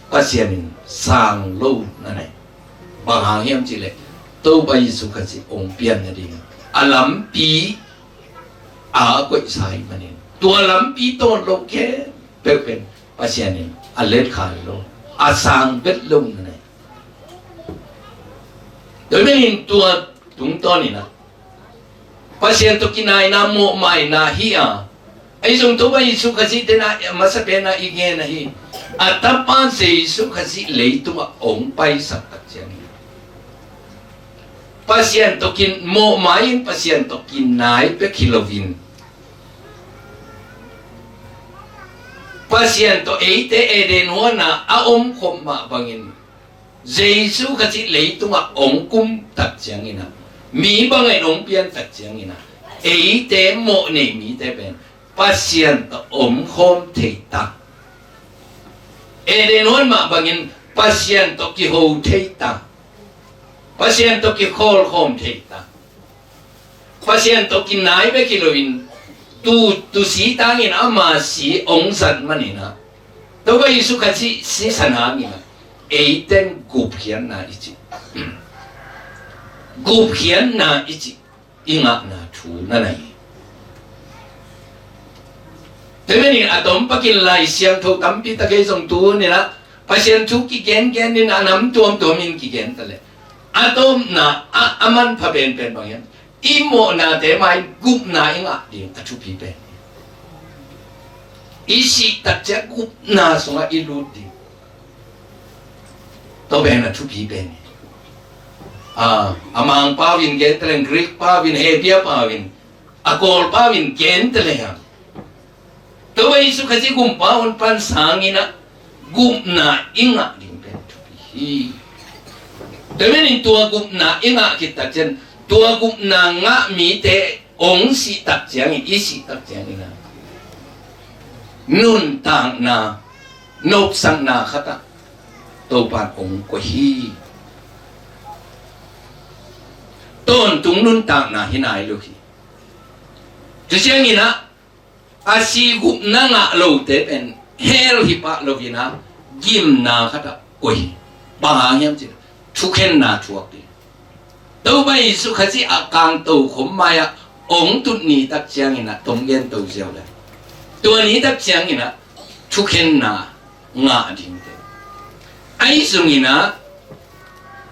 Pasian in sang lo na nei. Bang hang hiam cih leh Topa Jesu Khazih hong pian nading a lampi a koihsa ahih manin, tua lampi tawn lo khempeuh pen Pasian in a letkhai lo, a sang vet lo na nei. Tua manin tua tungtawn in ah Pasian tawh kinaina, mawhmaina hi a, ahi zong Topa Jesu Khazih tena masa pena i gen ahi. A tapa Jesu Khazih leitungah hong paisak tak ciangin, Pasian tawh kin, mawhmai in Pasian tawh kinai bek hi loin, Pasian tawh eite Eden huan ah a omkhop mah bangin Jesu Khazih leitungah hong kum tak ciangin ah, mi bangin hong pian tak ciangin ah, eite mawh nei mite pen Pasian tawh omkhawm thei ta. Eden huan mah bangin Pasian tawh kiho thei ta. Pasian tawh kikhawlkhawm thei ta. Pasian tawh kinai bek hi loin, tu, tu si tangin ama si hong zat manin ah, Topa Jesu Khazih sisan hangin ah, eiten gupkhiatna i cih, gupkhiatna i cih i ngahna thu na nei. Tua manin a tom pakin Lai Siangtho tampi tak ei zong tu-in ah Pasian thu kigengen in a nam tuamtuam in kigen ta leh, a tawpna ah a manpha penpen bang hiam? I mawhnate mai gupna i ngah ding a thupi pen. I sih tak ciang gupna sungah i lut ding. Tua pen a thupi pen. A, a Mangpau in gen ta leng, Greek pau in, Hebrew pau in, a Kawlpau in gen ta leng, Topa Jesu Khazih gumpa honpa sangin ah gupna i ngah ding pen thupi hi. Tua manin tua gupna i ngah khit tak ciang, tua gupna ngah mite hong sih tak ciangin, i sih tak ciangin ah, nuntakna, nopsakna khat ah Topa in hong koih hi. Tawntung nuntakna hi nai lo hi. Tua ciangin ah, a si gupna ngah lote pen hell hi pah loin ah, gimna khat ah koih hi. Bang hang hiam cih leh, thukhenna thuak ding. Topa Jesu Khazih a kangto khom mai-ah hong tut ni tak ciangin ah, tong gen to ziau le, tua ni tak ciangin ah thukhenna ngah dingte. Ahi zongin ah,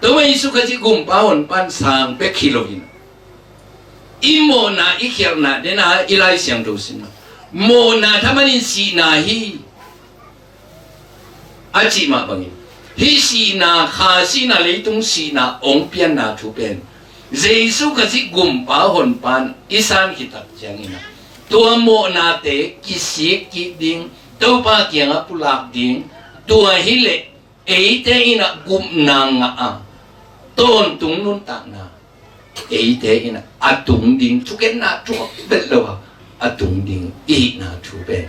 Topa Jesu Khazih gumpa honpa sang bek hi loin, i mawhna i khialhna den a i Lai Siangtho sim a, mawhna thaman in sihna hi, a cih mah bangin, hih sihna, kha sihna, leitung sihna hong pianna thu pen Jesu Khazih gumpa honpa in i san khit tak ciangin ah, tua mawhnate kisik kik ding, Topa kiangah pulak ding, tua hi leh eite in ah gupna ngah a, tawntung nuntakna eite in ah a tung ding, thukhenna thuak vet lo a, a tung ding i hihna thu pen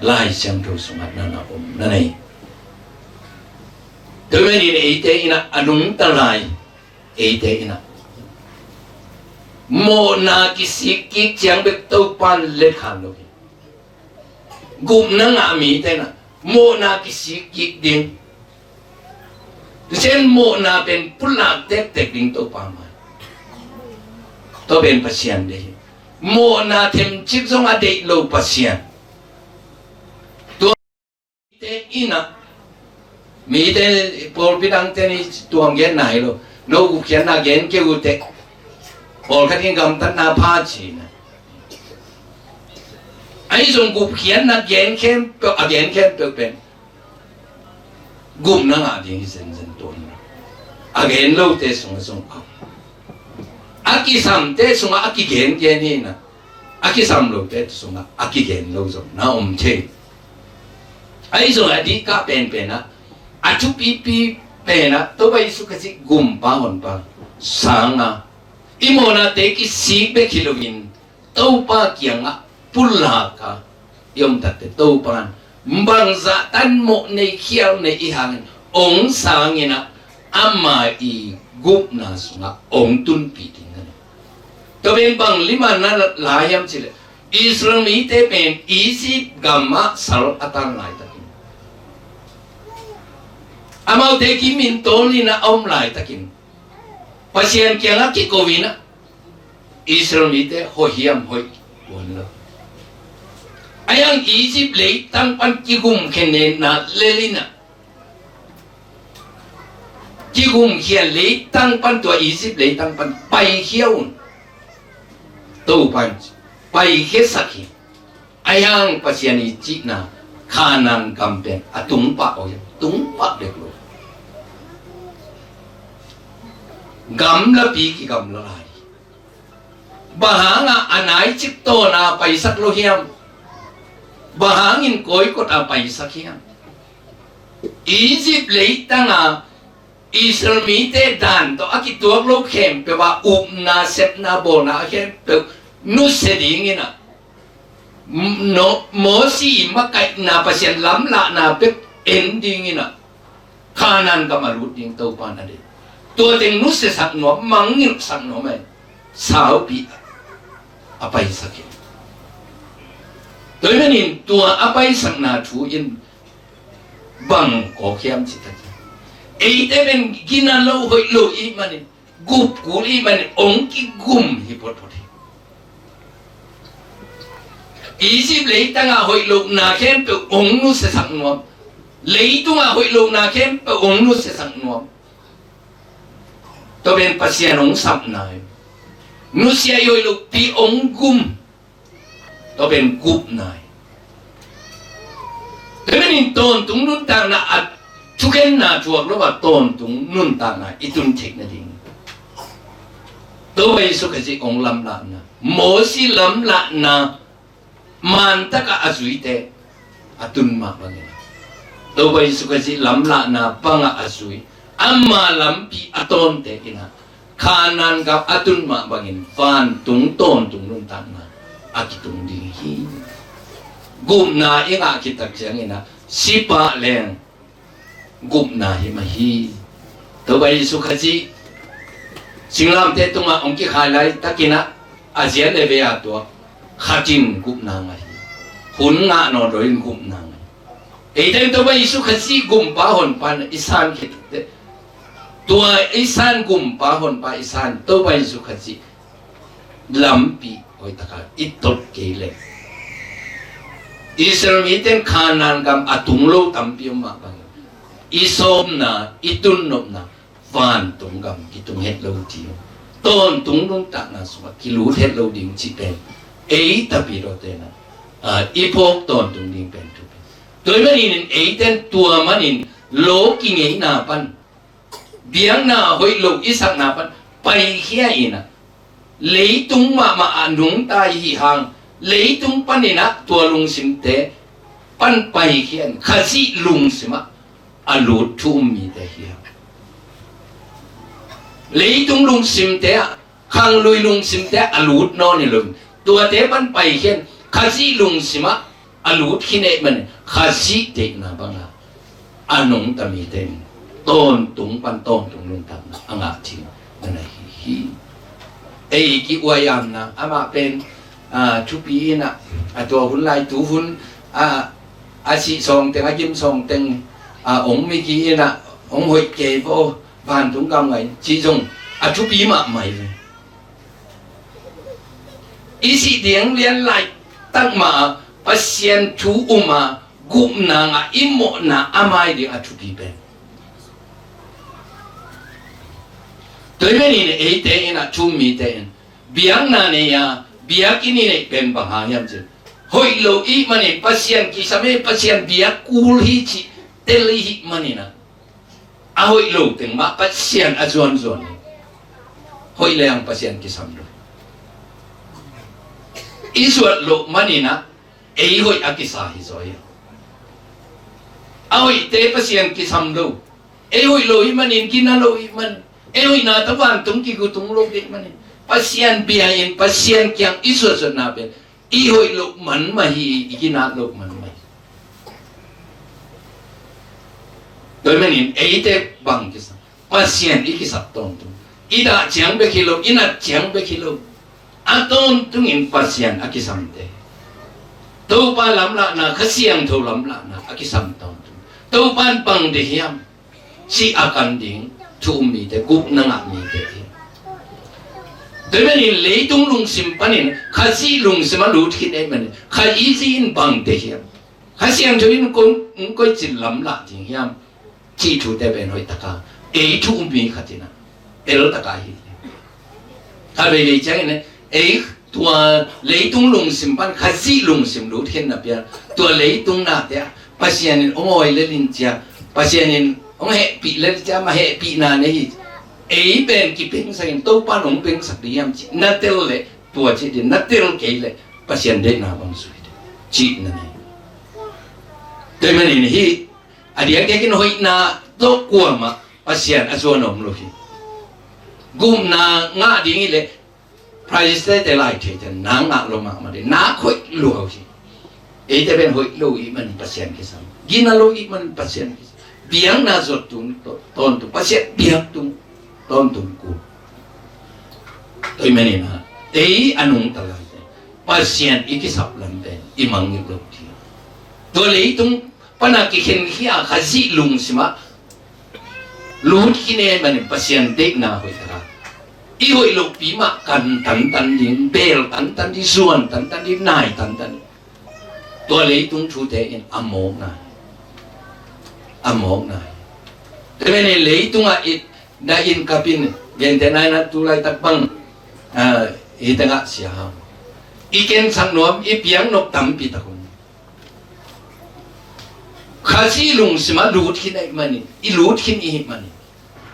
Lai Siangtho sungah na na om na nei. Tua manin eite in ah a nungta lai eite in ah mawhna kisik kik ciang bek Topa'n letkhan lo hi. Gupna ngah mite in ah mawhna kisik kik ding. Tua ciang mawhna pen pulak tektek ding Topa mah. Tua pen Pasian deih hi. Mawhna themcik zong a deih lo Pasian. Tua mite in ah, mite pawlpi dangte in tua genna hi lo. No gupkhiatna gen kei uh teh, pawlkhat in gamtatna pha ci-in ah. Ahi zong gupkhiatna gen khempeuh, a gen khempeuh pen gupna ngah ding hi zenzen tuan. A gen lote sungah zong a, a kisamte sungah a kigengen hi in ah, a kisam lote sungah a kigen lo zong na om thei. Ahi zong a dihkah penpen ah, a thupipi pen ah Topa Jesu Khazih gumpa honpa sang a, i mawhnate kisik bek hi loin Topa kiangah pulak a i om takteh Topa'n bangzah tan mawh nei khial nei i hangin hong sang in ah ama i gupna sungah hong tunpih ding a hi. Tua pen bang lim a na la hiam cih leh, Israel mite pen Egypt gamah sal a tan laitakin, amaute kimin tawn in ah a om laitakin, Pasian kiangah kiko in ah Israel mite hoih hiam, hoih tuan lo. Ahi hang Egypt leitang pan kigumkhia nena lel in ah, kigumkhia leitang pan, tua Egypt leitang pan paikhia un. Topa'n paikhiasak hi. Ahi hang Pasian i cihna Kanaan gam pen a tung pah aw hiam? Tung pah dek lo. Gamlapi kigamla lai. Bang hangah a nai cik tawn a paisak lo hiam? Bang hangin kawikot a paisak hiam? Egypt leitang a Israel mite dan tawh a kituak lo khempeuh ah upna, sepna, bawlna a khempeuh nusia dingin ah, M-, no, Mosi makaihna, Pasian lamlahna bek en dingin ah, Kanaan gam a lut ding Topa'n a deih. Tua teng nusiasak nuam, mangngilhsak nuam, a saupi a paisak hi. Tua ahih manin tua a paisakna thu in bang kawk hiam cih tak ciang, eite pen gina lo, hoih lo i hih manin, gup kul i hih manin hong kigum hi photphot hi. Egypt leitangah hoih lohna khempeuh hong nusiasak nuam, leitungah hoih lohna khempeuh hong nusiasak nuam. Tua pen Pasian hong sapna hi. Nusia i hoih lohpi hong gum. Tua pen gupna hi. Tua manin tawntung nuntakna, a thukhenna thuak lo a tawntung nuntakna i tun theih nading, Topa Jesu Khazih hong lamlahna, Mosi lamlahna mantakah a zuite a tun mah bangin, Topa Jesu Khazih lamlahna bangah a zui, ama lampi a tawnte in ah, Kanaan gam a tun mah bangin vantung tawntung nuntakna a kitung ding hi. Gupna i ngah khit tak ciangin ah, si pah leng gupna hi mah hi. Topa Jesu Khazih singlamteh tungah hong kikhai laitakin ah, a zia le vei a tuak khat in gupna ngah hi. Hun ngah nawn lo in gupna ngah hi. Eite in Topa Jesu Khazih gumpa honpa in i san khit teh, tua i san gumpa honpa i san Topa Jesu Khazih lampi hoih taka i tot kei leh, Israel mite in Kanaan gam a tung lo tampi om mah bangin, i sawmna, i tunnopna vantung gam kitung het lo ding, tawntung nuntakna sungah kilut het lo ding cih pen ei Tapidawte in ah, a, i phawk tawntung ding pen thupi. Tua ahih manin eite in tua manin law kingeina pan, biakna hoih lo i sakna pan paikhia in ah, leitung mahmah ah nungta i hih hang, leitung panin ah tua lungsimte pan paikhia in, Khazih lungsim ah a lut thu um mite hi hang. Leitung lungsimte ah, khanglui lungsimte ah a lut nawn hi lo in, tuate pan paikhia in, Khazih lungsim ah a lut khin ahih manin Khazih deihna banga a nungta mite in tawntung pan tawntung nuntakna a ngah ding na na hi hi. Ei ki-uaiamna amah pen, a, thupi inah, a, tua hun lai tu hun, a, a sih sawngteng, a gim sawngteng, a, ong miki inah ong hoih kei vo, vantung gam ngai cih zong a thupi mahmah hi ve. I sih ding lian laitak mah Pasian thu um a gupna ngah i mawhna a mai ding a thupi pen. Tua ahih manin eite inah thu um mite in biakna nei a biakinn i neih pen bang hang hiam cih leh hoih lo i hih manin Pasian kisam hi, Pasian biak kul hi cih tel i hih manin ah a hoih lo teng mah Pasian a zuanzuan hi. Hoih leng Pasian kisam lo. I zuat loh manin ah ei hoih a kisa hi zaw hi. A hoihte Pasian kisam lo. Ei hoih lo i hih manin, gina lo i hih manin, ei hoihna tawh vantung kigutung lo i hih manin Pasian bia in Pasian kiang i zuatzuatna pen i hoih loh man mah hi, i gina loh man mah hi. Tua ahih manin eite bang kisam? Pasian i kisap tawntung. I dah ciang bek hi lo, i nat ciang bek hi lo, a tawntungin Pasian a kisamte. Topa lamlahna, Kha Siangtho lamlahna a kisam tawntung. Topa in bang deih hiam cih a kan ding thu um mite, gupna ngah mite hi. Tua ahih manin leitung lungsim panin Khazih lungsim a lut khin ahih manin Khazih in bang deih hiam, Kha Siangtho in kong, kong koici lamlah ding hiam cih thute pen hoih taka ei thu um mi khat inah tel taka hi. Kha veivei ciangin ei tua leitung lungsim pan Khazih lungsim lut khin na pian, tua leitung nate ah Pasian in ong awi lel in cia, Pasian in ong hehpih lel cia, mah hehpihna nei hi. Ei pen kipengsak in Topa in ong pengsak ding hiam cih na tel leh tua cih ding, na tel kei leh Pasian deihna bang zui ding cih na nei. Tua ahih manin hih a diakdiakin hoihna tawh kuamah Pasian a zuan om lo hi. Gupna ngah ding hi leh Prime Minister te, lai theite na ngah lo mahmah ding, na hoih lua hi. Eite pen hoih lo i hih manin Pasian kisam, gina lo i hih manin Pasian kisam, biakna zuat tung tawntung, Pasian biak tung tawntung kul. Tua ahih manin ah ei a nungta lai pen Pasian i kisap lam pen i mangngilh lo ding. Tua leitung pana kikhenkhia Khazih lungsim ah lut khin ahih manin Pasian deihna hoih taka i hoih lohpi mah kan tantan ding, beel tantan ding, zuan tantan ding, nai tantan ding. Tua leitung thute in a mawkna hi. A mawkna hi. Tua ahih manin leitungah i na inn kap in, gentehna in ah tu laitak bang, ah, hi tengah sia hau, i kensak nuam, i piak nop tampi tak om. Khazih lungsim ah lut khin ahih manin, i lut khin i hih manin,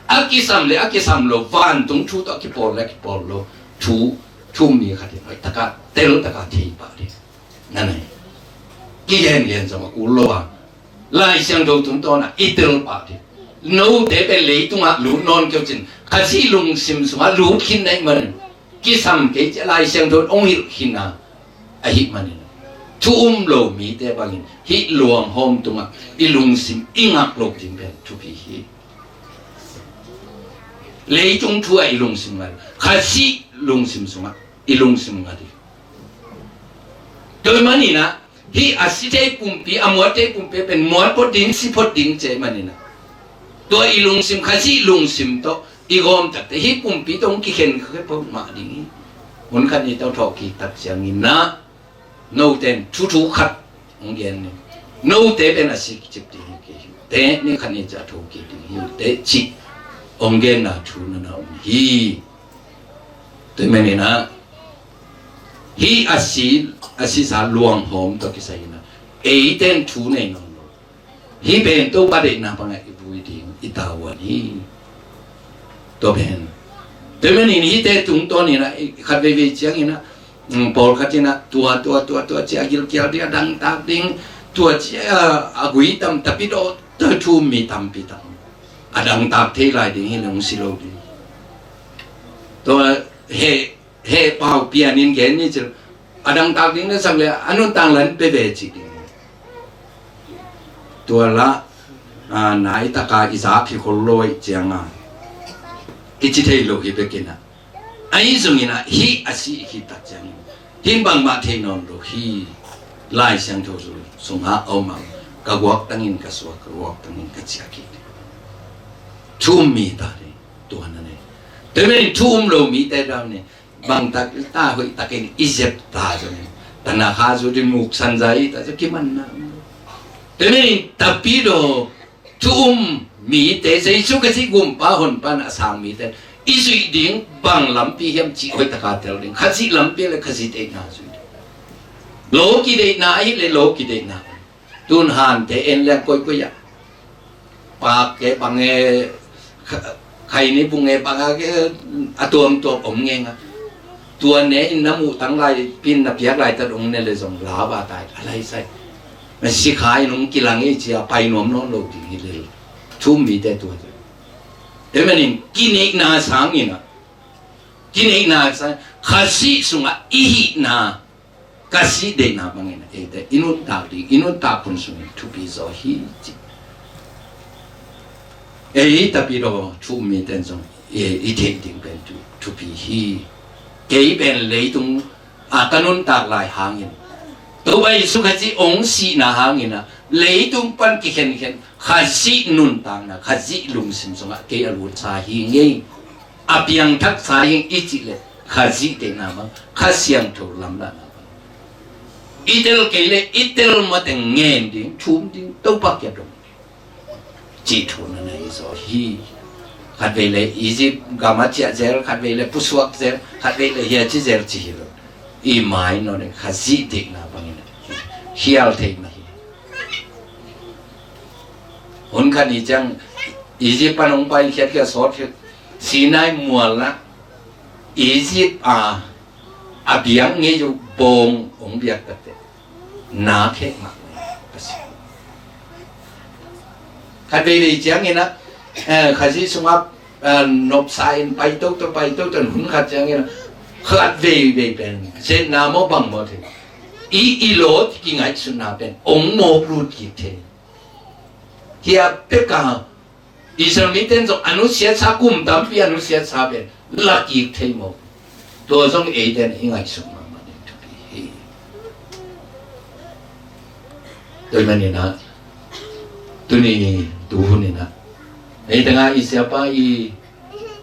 a kisam le a kisam lo, vantung thu tawh a kipawl le a kipawl lo thu, thu um mi khat in hoih taka, tel taka thei pah ding na nei. Kigengen zong a kul lo a, Lai Siangtho tungtawn ah i tel pah ding. Note pen leitungah lut nawn kei uh cin, Khazih lungsim sungah lut khin na hih manin, kisam kei ci-a Lai Siangtho in ong hilh khin a, ahih manin thu um lo mite bangin hih luanghawm tungah i lungsim i ngak loh ding pen thupi hi. Leitung thu ah i lungsim ngat, Khazih lungsim sungah i lungsim ngat hi. Tua ahih manin ah hih a si thei pumpi, a muat thei pumpi pen muat phot ding, si phot ding ci ahih manin ah, tua i lungsim, Khazih lungsim tawh i gawm takte hih pumpi tawh hong kikhenkhia phot mah ding hi. Hun khat ni tawh thawhkik tak ciangin ah note in thuthu khat hong gen ni. Note pen a si kicip ding hi kei hi. Te ni khat ni ciah thokik ding hi uh teh cih hong genna thu na na om hi. Tua ahih manin ah hih a si, a sisa luanghawm tawh kisai in ah eite in thu nei nawn lo. Hih pen Topa deihna bangah i vui ding i tavuan hi. Tua pen, tua ahih manin hihte tungtawn in ah, khat veivei ciangin ah, um, pawlkhat in ah tua, tua, tua, tua ci-a gilkial ding, a dangtak ding, tua ci-a a gui tam, tapi dawh, tua thu um mi tampi tak. A dangtak thei lai ding hi leh hong si lo ding. Tua heh heh pau pianin gen ni cil, a dangtak ding na sak le a nuntak lan pe ve ci ding. Tua lah, a, nai taka i zak hi khol lo ahih cianga i ci thei lo hi bekin ah, ahi zongin ah hih a sih i khit tak ciangin hih bangmah thei nawn lo hi. Lai Siangtho sungah a om a, ka guaktangin ka suak, ka guaktangin ka ciah kik. Thu um mi ta ding, tua na nei. Tua manin thu um lo mite dam ni, bangtak ta hoih takin i zep ta zongin, tana kha zu din muk san zai ta zu kimanna. Tua manin Tapidaw thu um mite, Jesu Khazih gumpa honpa na a sang mite i zuih ding bang lampi hiam cih hoih taka tel ding. Khazih lampi le Khazih deihna zuih ding. Lo kideihna ahih le lo kideihna. Tun hante en le koikoi ah, pak e bang e, kha-, khaini bung e bang a ke, a tuamtuam om ngenga. Tua ne in na muh tang lai, pin na piak lai tat ong ne le zong lava tai a lai sai. Na sikha in ong kilang i cia pai nuam nawn lo ding hi le. Thu um mite tua. Tua manin kineihna sangin ah, kineihna sang, Khazih sungah i hihna, Khazih deihna bangin eite i nuntak ding, i nuntak hun sungin thupi zaw hi ci. Ei Tapidaw thu um mite in zong i, i theih ding pen thu, thupi hi. Kei pen leitung a ka nuntak lai hangin, Topa Jesu Khazih ong sihna hangin ah leitung pan kikhenkhen Khazih nuntakna, Khazih lungsim sungah kei a lutsa hi ngei. A piangthaksa hi ing i cih leh Khazih deihna bang, Kha Siangtho lamlahna bang. I tel kei leh i tel mateng ngen ding, thum ding, Topa kiang dong ding cih thu na nei zaw hi. Khatvei leh Egypt gam a ciah zel, khatvei leh pusuak zel, khatvei leh hia ci zel ci hi lo. I mai nawn in Khazih deihna bangin hial thei mah hi. Hun khat ni ciang Egypt pan hong pai khiat khiat sawt khiat Sinai mual ah Egypt a, a biak ngei uh bawng hong biak takte na khek mah. Khatvei vei ciangin ah, eh, Khazih sungah, eh, nopsa in pai toto, pai toto, hun khat ciangin ah khatvei vei pen zetna maw bang maw thei, i, i lawt kingaihsutna pen hong mawk lut kik thei. Hia peka Israel mite in zong a nusiatsa, kum tampi a nusiatsa pen la kik thei maw? Tua zong eite in i ngaihsut mahmah ding thupi hi. Tua manin ah tuni tuhun in ah eite nga i siapa i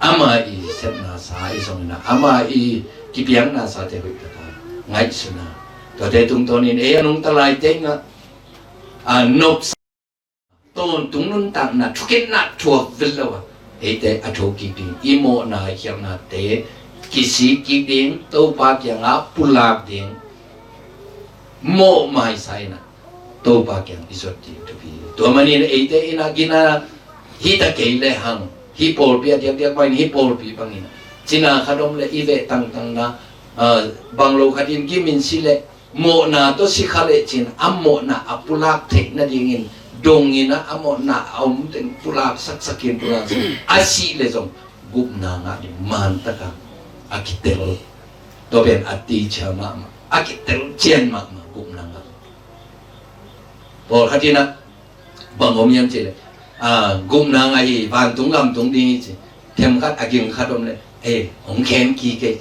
ama i sepna sa i zong in ah ama i kipiakna sate hoih taka ngaihsutna, tuate tungtawnin ei a nungta laite in ah a nopsa tawntung nuntakna thukhenna thuak vet lo a, eite a thokik ding, i mawhna khialhnate kisik kik ding, Topa kiangah pulak ding, mawh maisa in ah Topa kiang i zot ding thupi. Tua manin eite in ah gina hi ta kei le hang, hih pawlpi a diakdiak bangin hih pawlpi bangin cina khat om le i veh tangtangna, ah, bang lo khatin gim in si le mawhna tawh si kha lecin a mawhna a pulak theih nadingin dongin ah a mawhna a om teng pulak saksakin pulak sak. A sih le zong gupna ngah ding man taka a kitel. Tua pen a teacher mahmah, a kitel cian mahmah gupna ngah. Pawlkhat in ah bang om hiam cih leh, ah, gupna ngah hi, vantung lam tung ding hi ci. Themkhat a ging khat om leh, eh, hong khem kik e.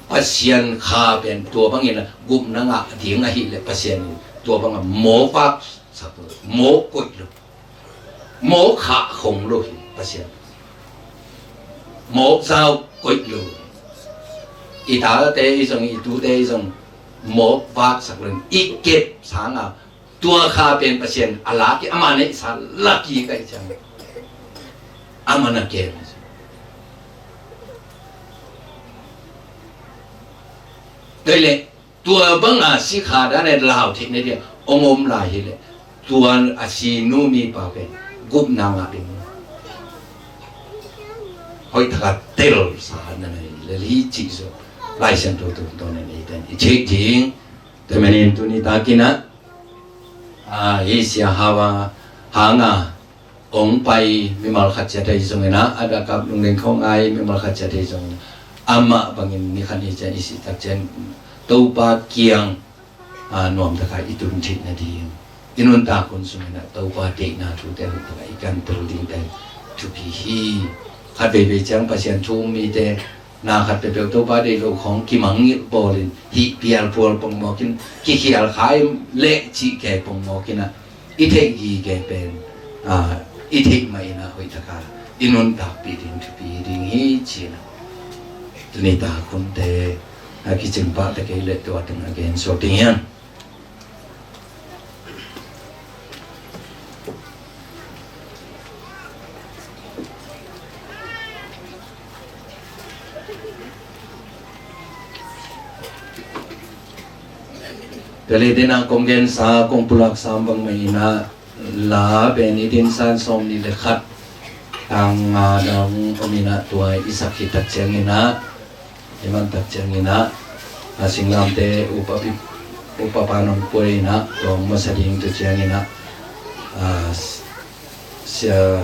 Pasian kha pen tua bangin ah gupna ngah ding ahih leh Pasian in tua bangah mawk vaksak lo, mawk koih lo, mawk khah khong lo hi Pasian. Mawk zau koih lo. I tate i zong, i tute i zong mawk vaksak lo, i kep sanga tua kha pen Pasian a lak hi, ama neihsa lak hi ka hih ciang. Ama na kem. Tua leh tua banga sikha dan e lau theih na dia ong om lai hi leh tua a si nu mipa pen gupna ngah ding. Hoih taka telsa na nei lel hi cih zong Lai Siangtho tungtawn in eite in i theih ding. Tua manin tuni takin ah, ah, hih Sia Hawa hanga hong pai mimal khat ciat ahi zongin ah, a dakap lungdeng khawng ngai mimal khat ciat ahi zongin ah, amah bangin ni khat ni ciang i sih tak ciang Topa kiang, ah, nuam taka i tun theih nading I nuntak hun sungin ah Topa deihna thute hoih takin i kantel dingte thupi hi. Khat veivei ciang Pasian thu um mite na khat peuhpeuh Topa deih loh khawng kimangngilh bawlin hih pialphual pongmawkin kikhial kha in leh cih kei pongmawkin ah i theih gige pen, ah, i theih mah in ah hoih taka i nuntakpih ding thupi ding hi ci-in ah tuni tak hunte a kicing pahte kei leh tua teng a gen suak ding hiam? Tua leh dena kong gensa kong pulak sam bang mah in ah la pen i dinsan sawmnih le khat tang nga dong om in ah tua i sak khit tak ciangin ah i man tak ciangin ah a singlamte upa, upa pa nong pua in ah tua hong masa ding tu ciangin ah, a, sia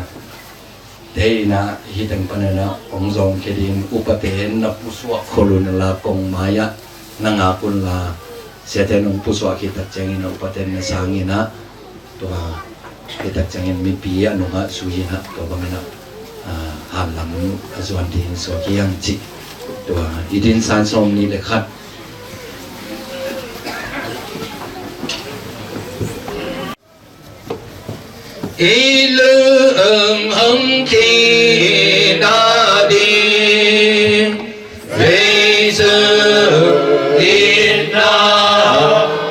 te in ah hih teng panin ah hong zawngkhia ding upate na pusuak khol un la kong mai-ah na ngak un la, siate nong pusuak khit tak ciangin ah upate na sang in ah tua hih tak ciangin mipi a nungah zui in ah tua bangin ah, ah, hanlam a zuan ding suak hiang cih tua i dinsan sawmnih le khat. I lung hong khin a ding, vei sung in na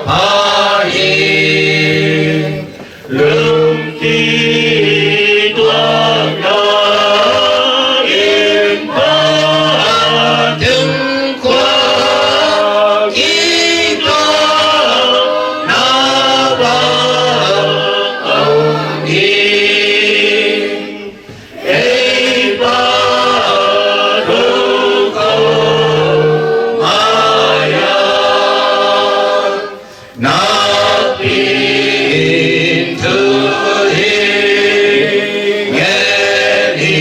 pha hi. Lungkituakna in pha teng khua kituakna bang om hi. Ei Pa, tua khawng mai-ah nakpi in thu hi ngen hi.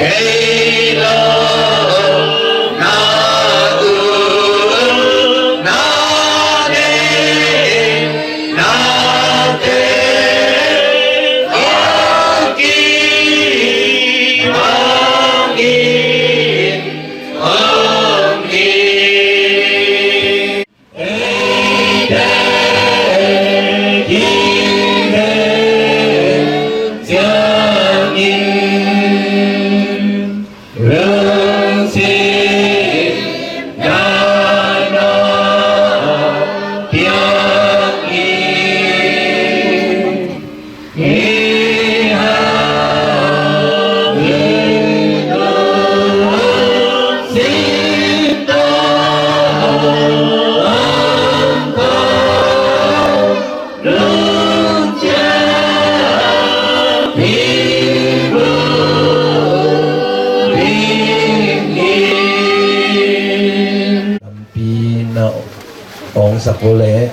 Ei lawpna uh na nei nate a kibangin om hi. Eite kihel ciangin lungsim daina piang in. Lampi na ong sak uh leh.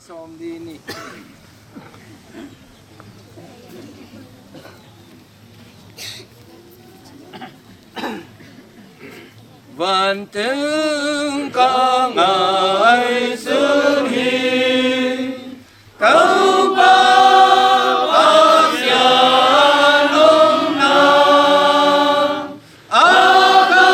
Sawm dih ni. Vantung ka ngaihsun hi, Topa Pasian omna, a ka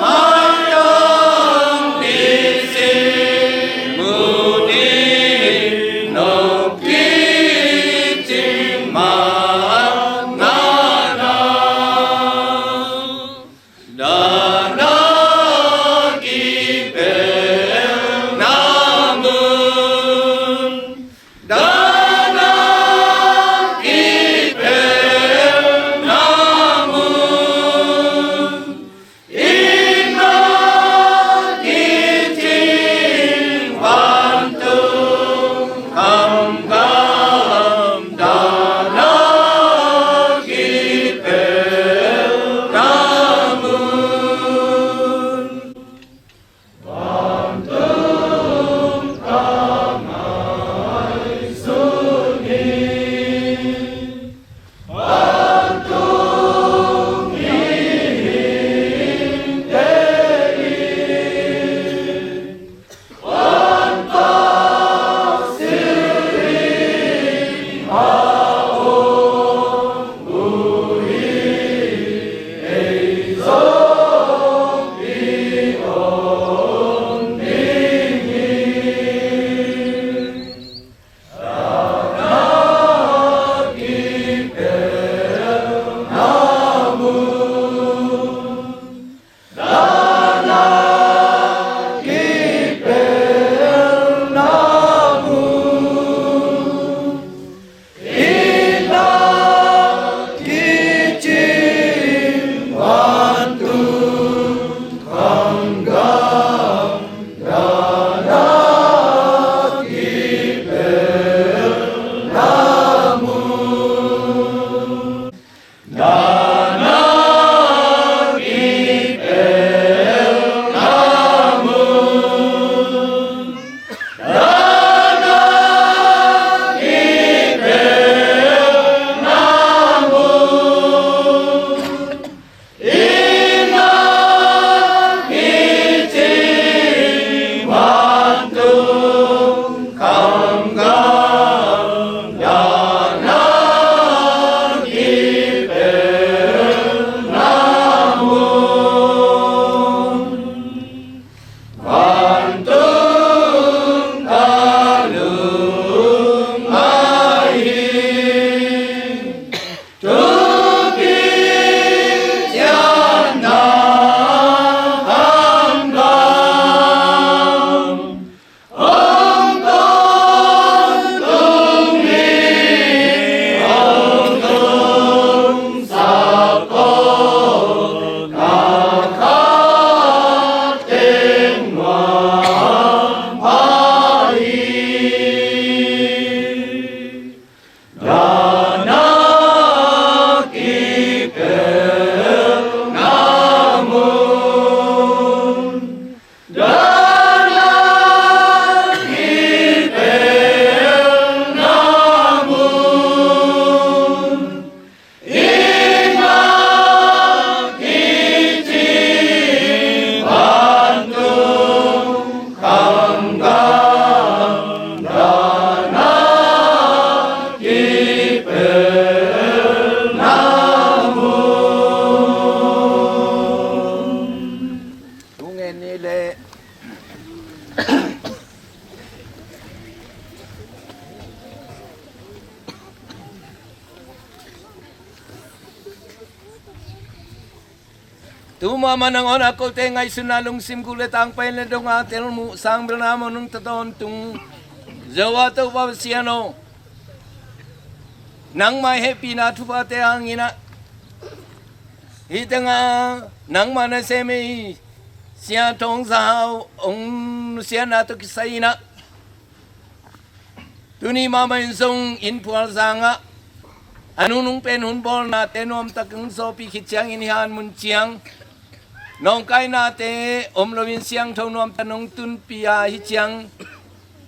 maitang dih sin mun in nong kicing mah ngana. Dana kipelna mun, dana kipelna mun, ina kicing vantung kamkam, dana kipelna mun. Tung en ni le. Tuma manang on a kote ngaihsutna lungsim guk le tangpai le dong a telmuh sang belna mo nungta tawntung Jehovah Topa Pasian aw, nangmah i hehpihna thuphate hangin ah hih tengah nangmah nasem i Sia Thawng Za Hau hong nusiatna tawh kisai in ah tuni mahmah in zong Inphual zangah a nunung pen hun bawlnate nuamtak hong zawhpih khit ciangin hih han mun ciang nawngkainate om loin siangtho nuamtak nong tunpih a hih ciang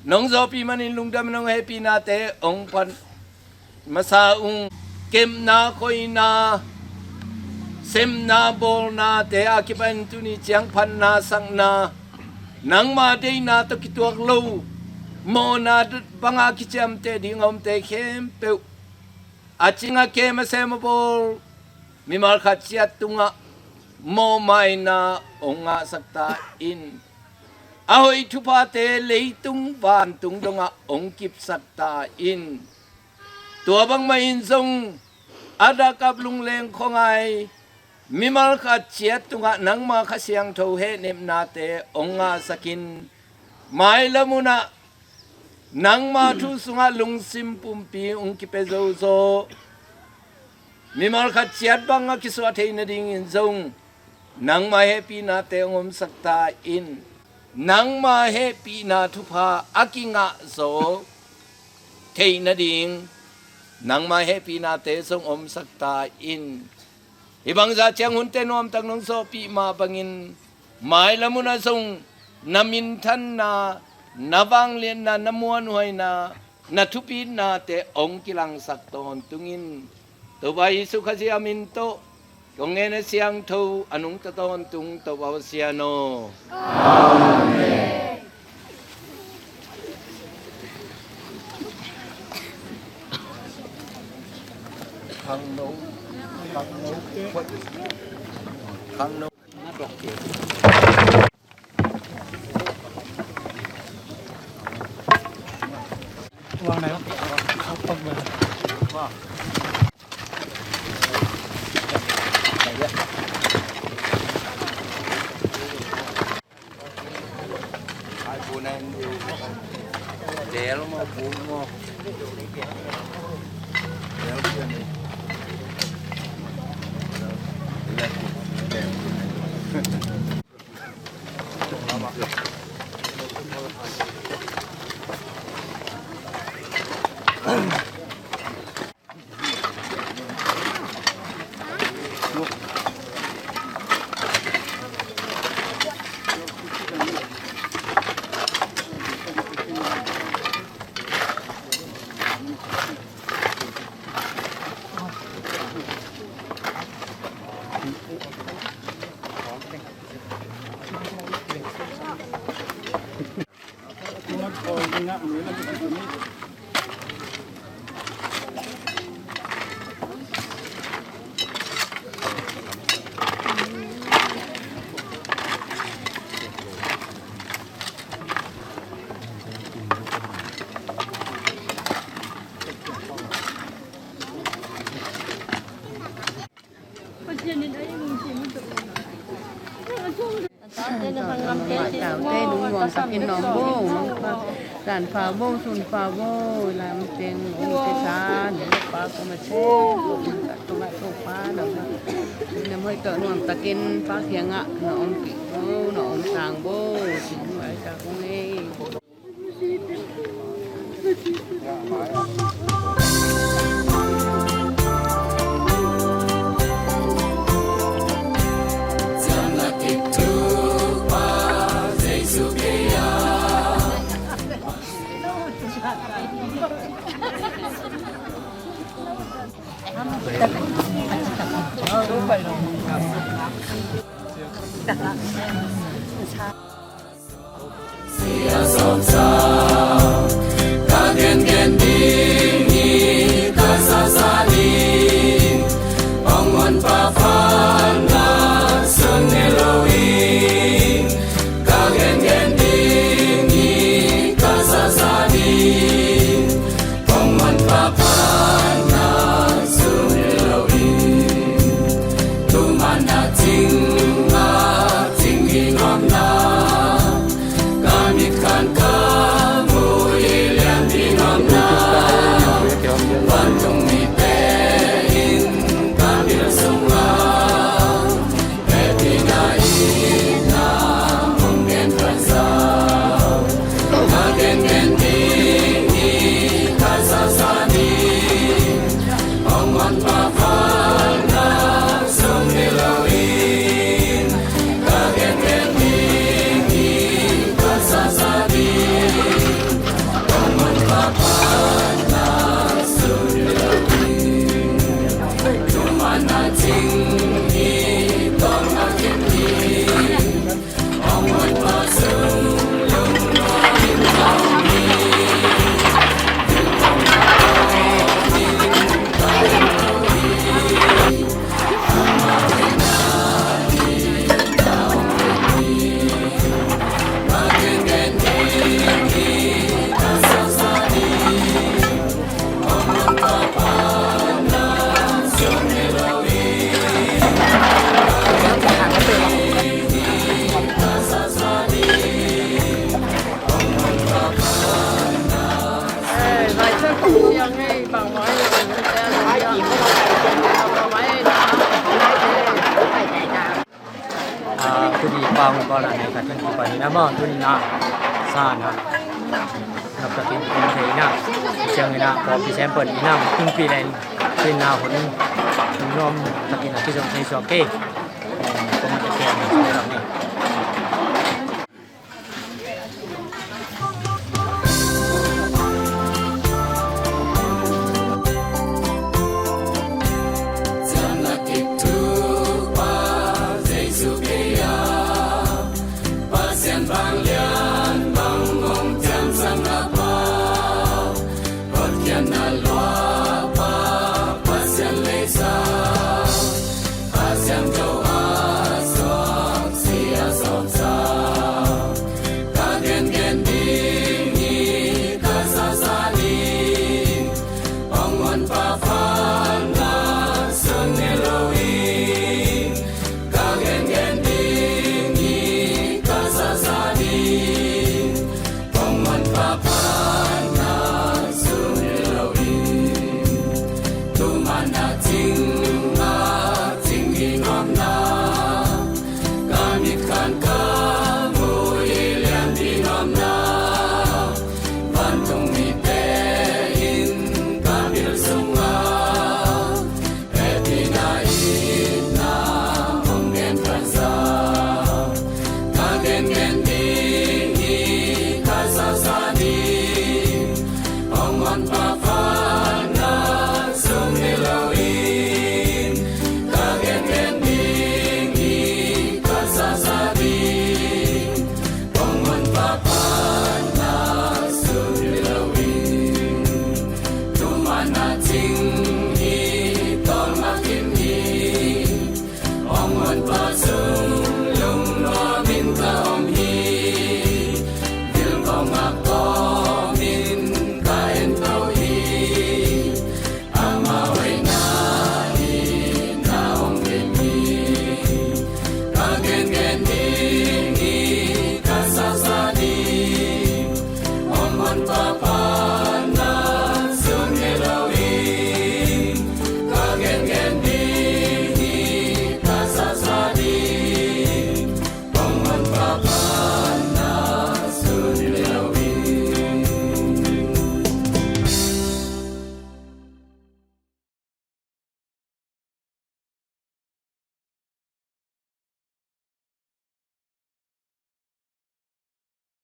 Nong zawhpih manin lungdam in hong hehpihnate hong phat masa ung. Kepna khoina, semna bawlnate a kipanin tuni ciang phatna sakna, nangma deihna tawh kituak lo mawhna banga kiciamteh ding a omte khempeuh, a cing a kem a sem a bawl mimal khat ciat tungah mawhmaina hong ngahsak ta in. A hoih thuphate leitung vantung dongah hong kipsak ta in. Tua bangmah in zong a dak ap lungleng khuangai mimal khat ciat tungah nangma Kha Siangtho hehnepnate hong ngahsak in. Mailam hunah nangma thu sungah lungsim pumpi hong kipia zozaw mimal khat ciat bang a kisuah thei nadingin zong nangma hehpihnate hong omsak ta in. Nangma hehpihna thupha a kingahzaw thei nading nangma hehpihnate zong omsak ta in. Hih bangzah ciang hunte nuamtak nong zawhpih mah bangin mailam hunah zong na minthanna, na vangliatna, na muanhuaina, na thupitnate hong kilangsak tawntung in. Topa Jesuh Khazih a min tawh kong ngen a, siangtho a nungta tawntung Topa Pasian aw. Amen. Khangno, khangno, khangno. Taute lungmuang takin nawm bo, tanpha bo, sunpha bo, lamteng ungte sa ne pa ko ma se, ko ma to pa na ma. Na moi to nuam takin pa kiangah na om kik bo, na om sang bo, sin mai ta ko ngei. Ang ko la nei ka tun ki pa ni na ma tun na sa na. Nap ka kin kin thei na. Siang na ko pi sem pen na kin pi len kin na hun. Nom ta kin ki zong thei so ke. Ko ma ke ni.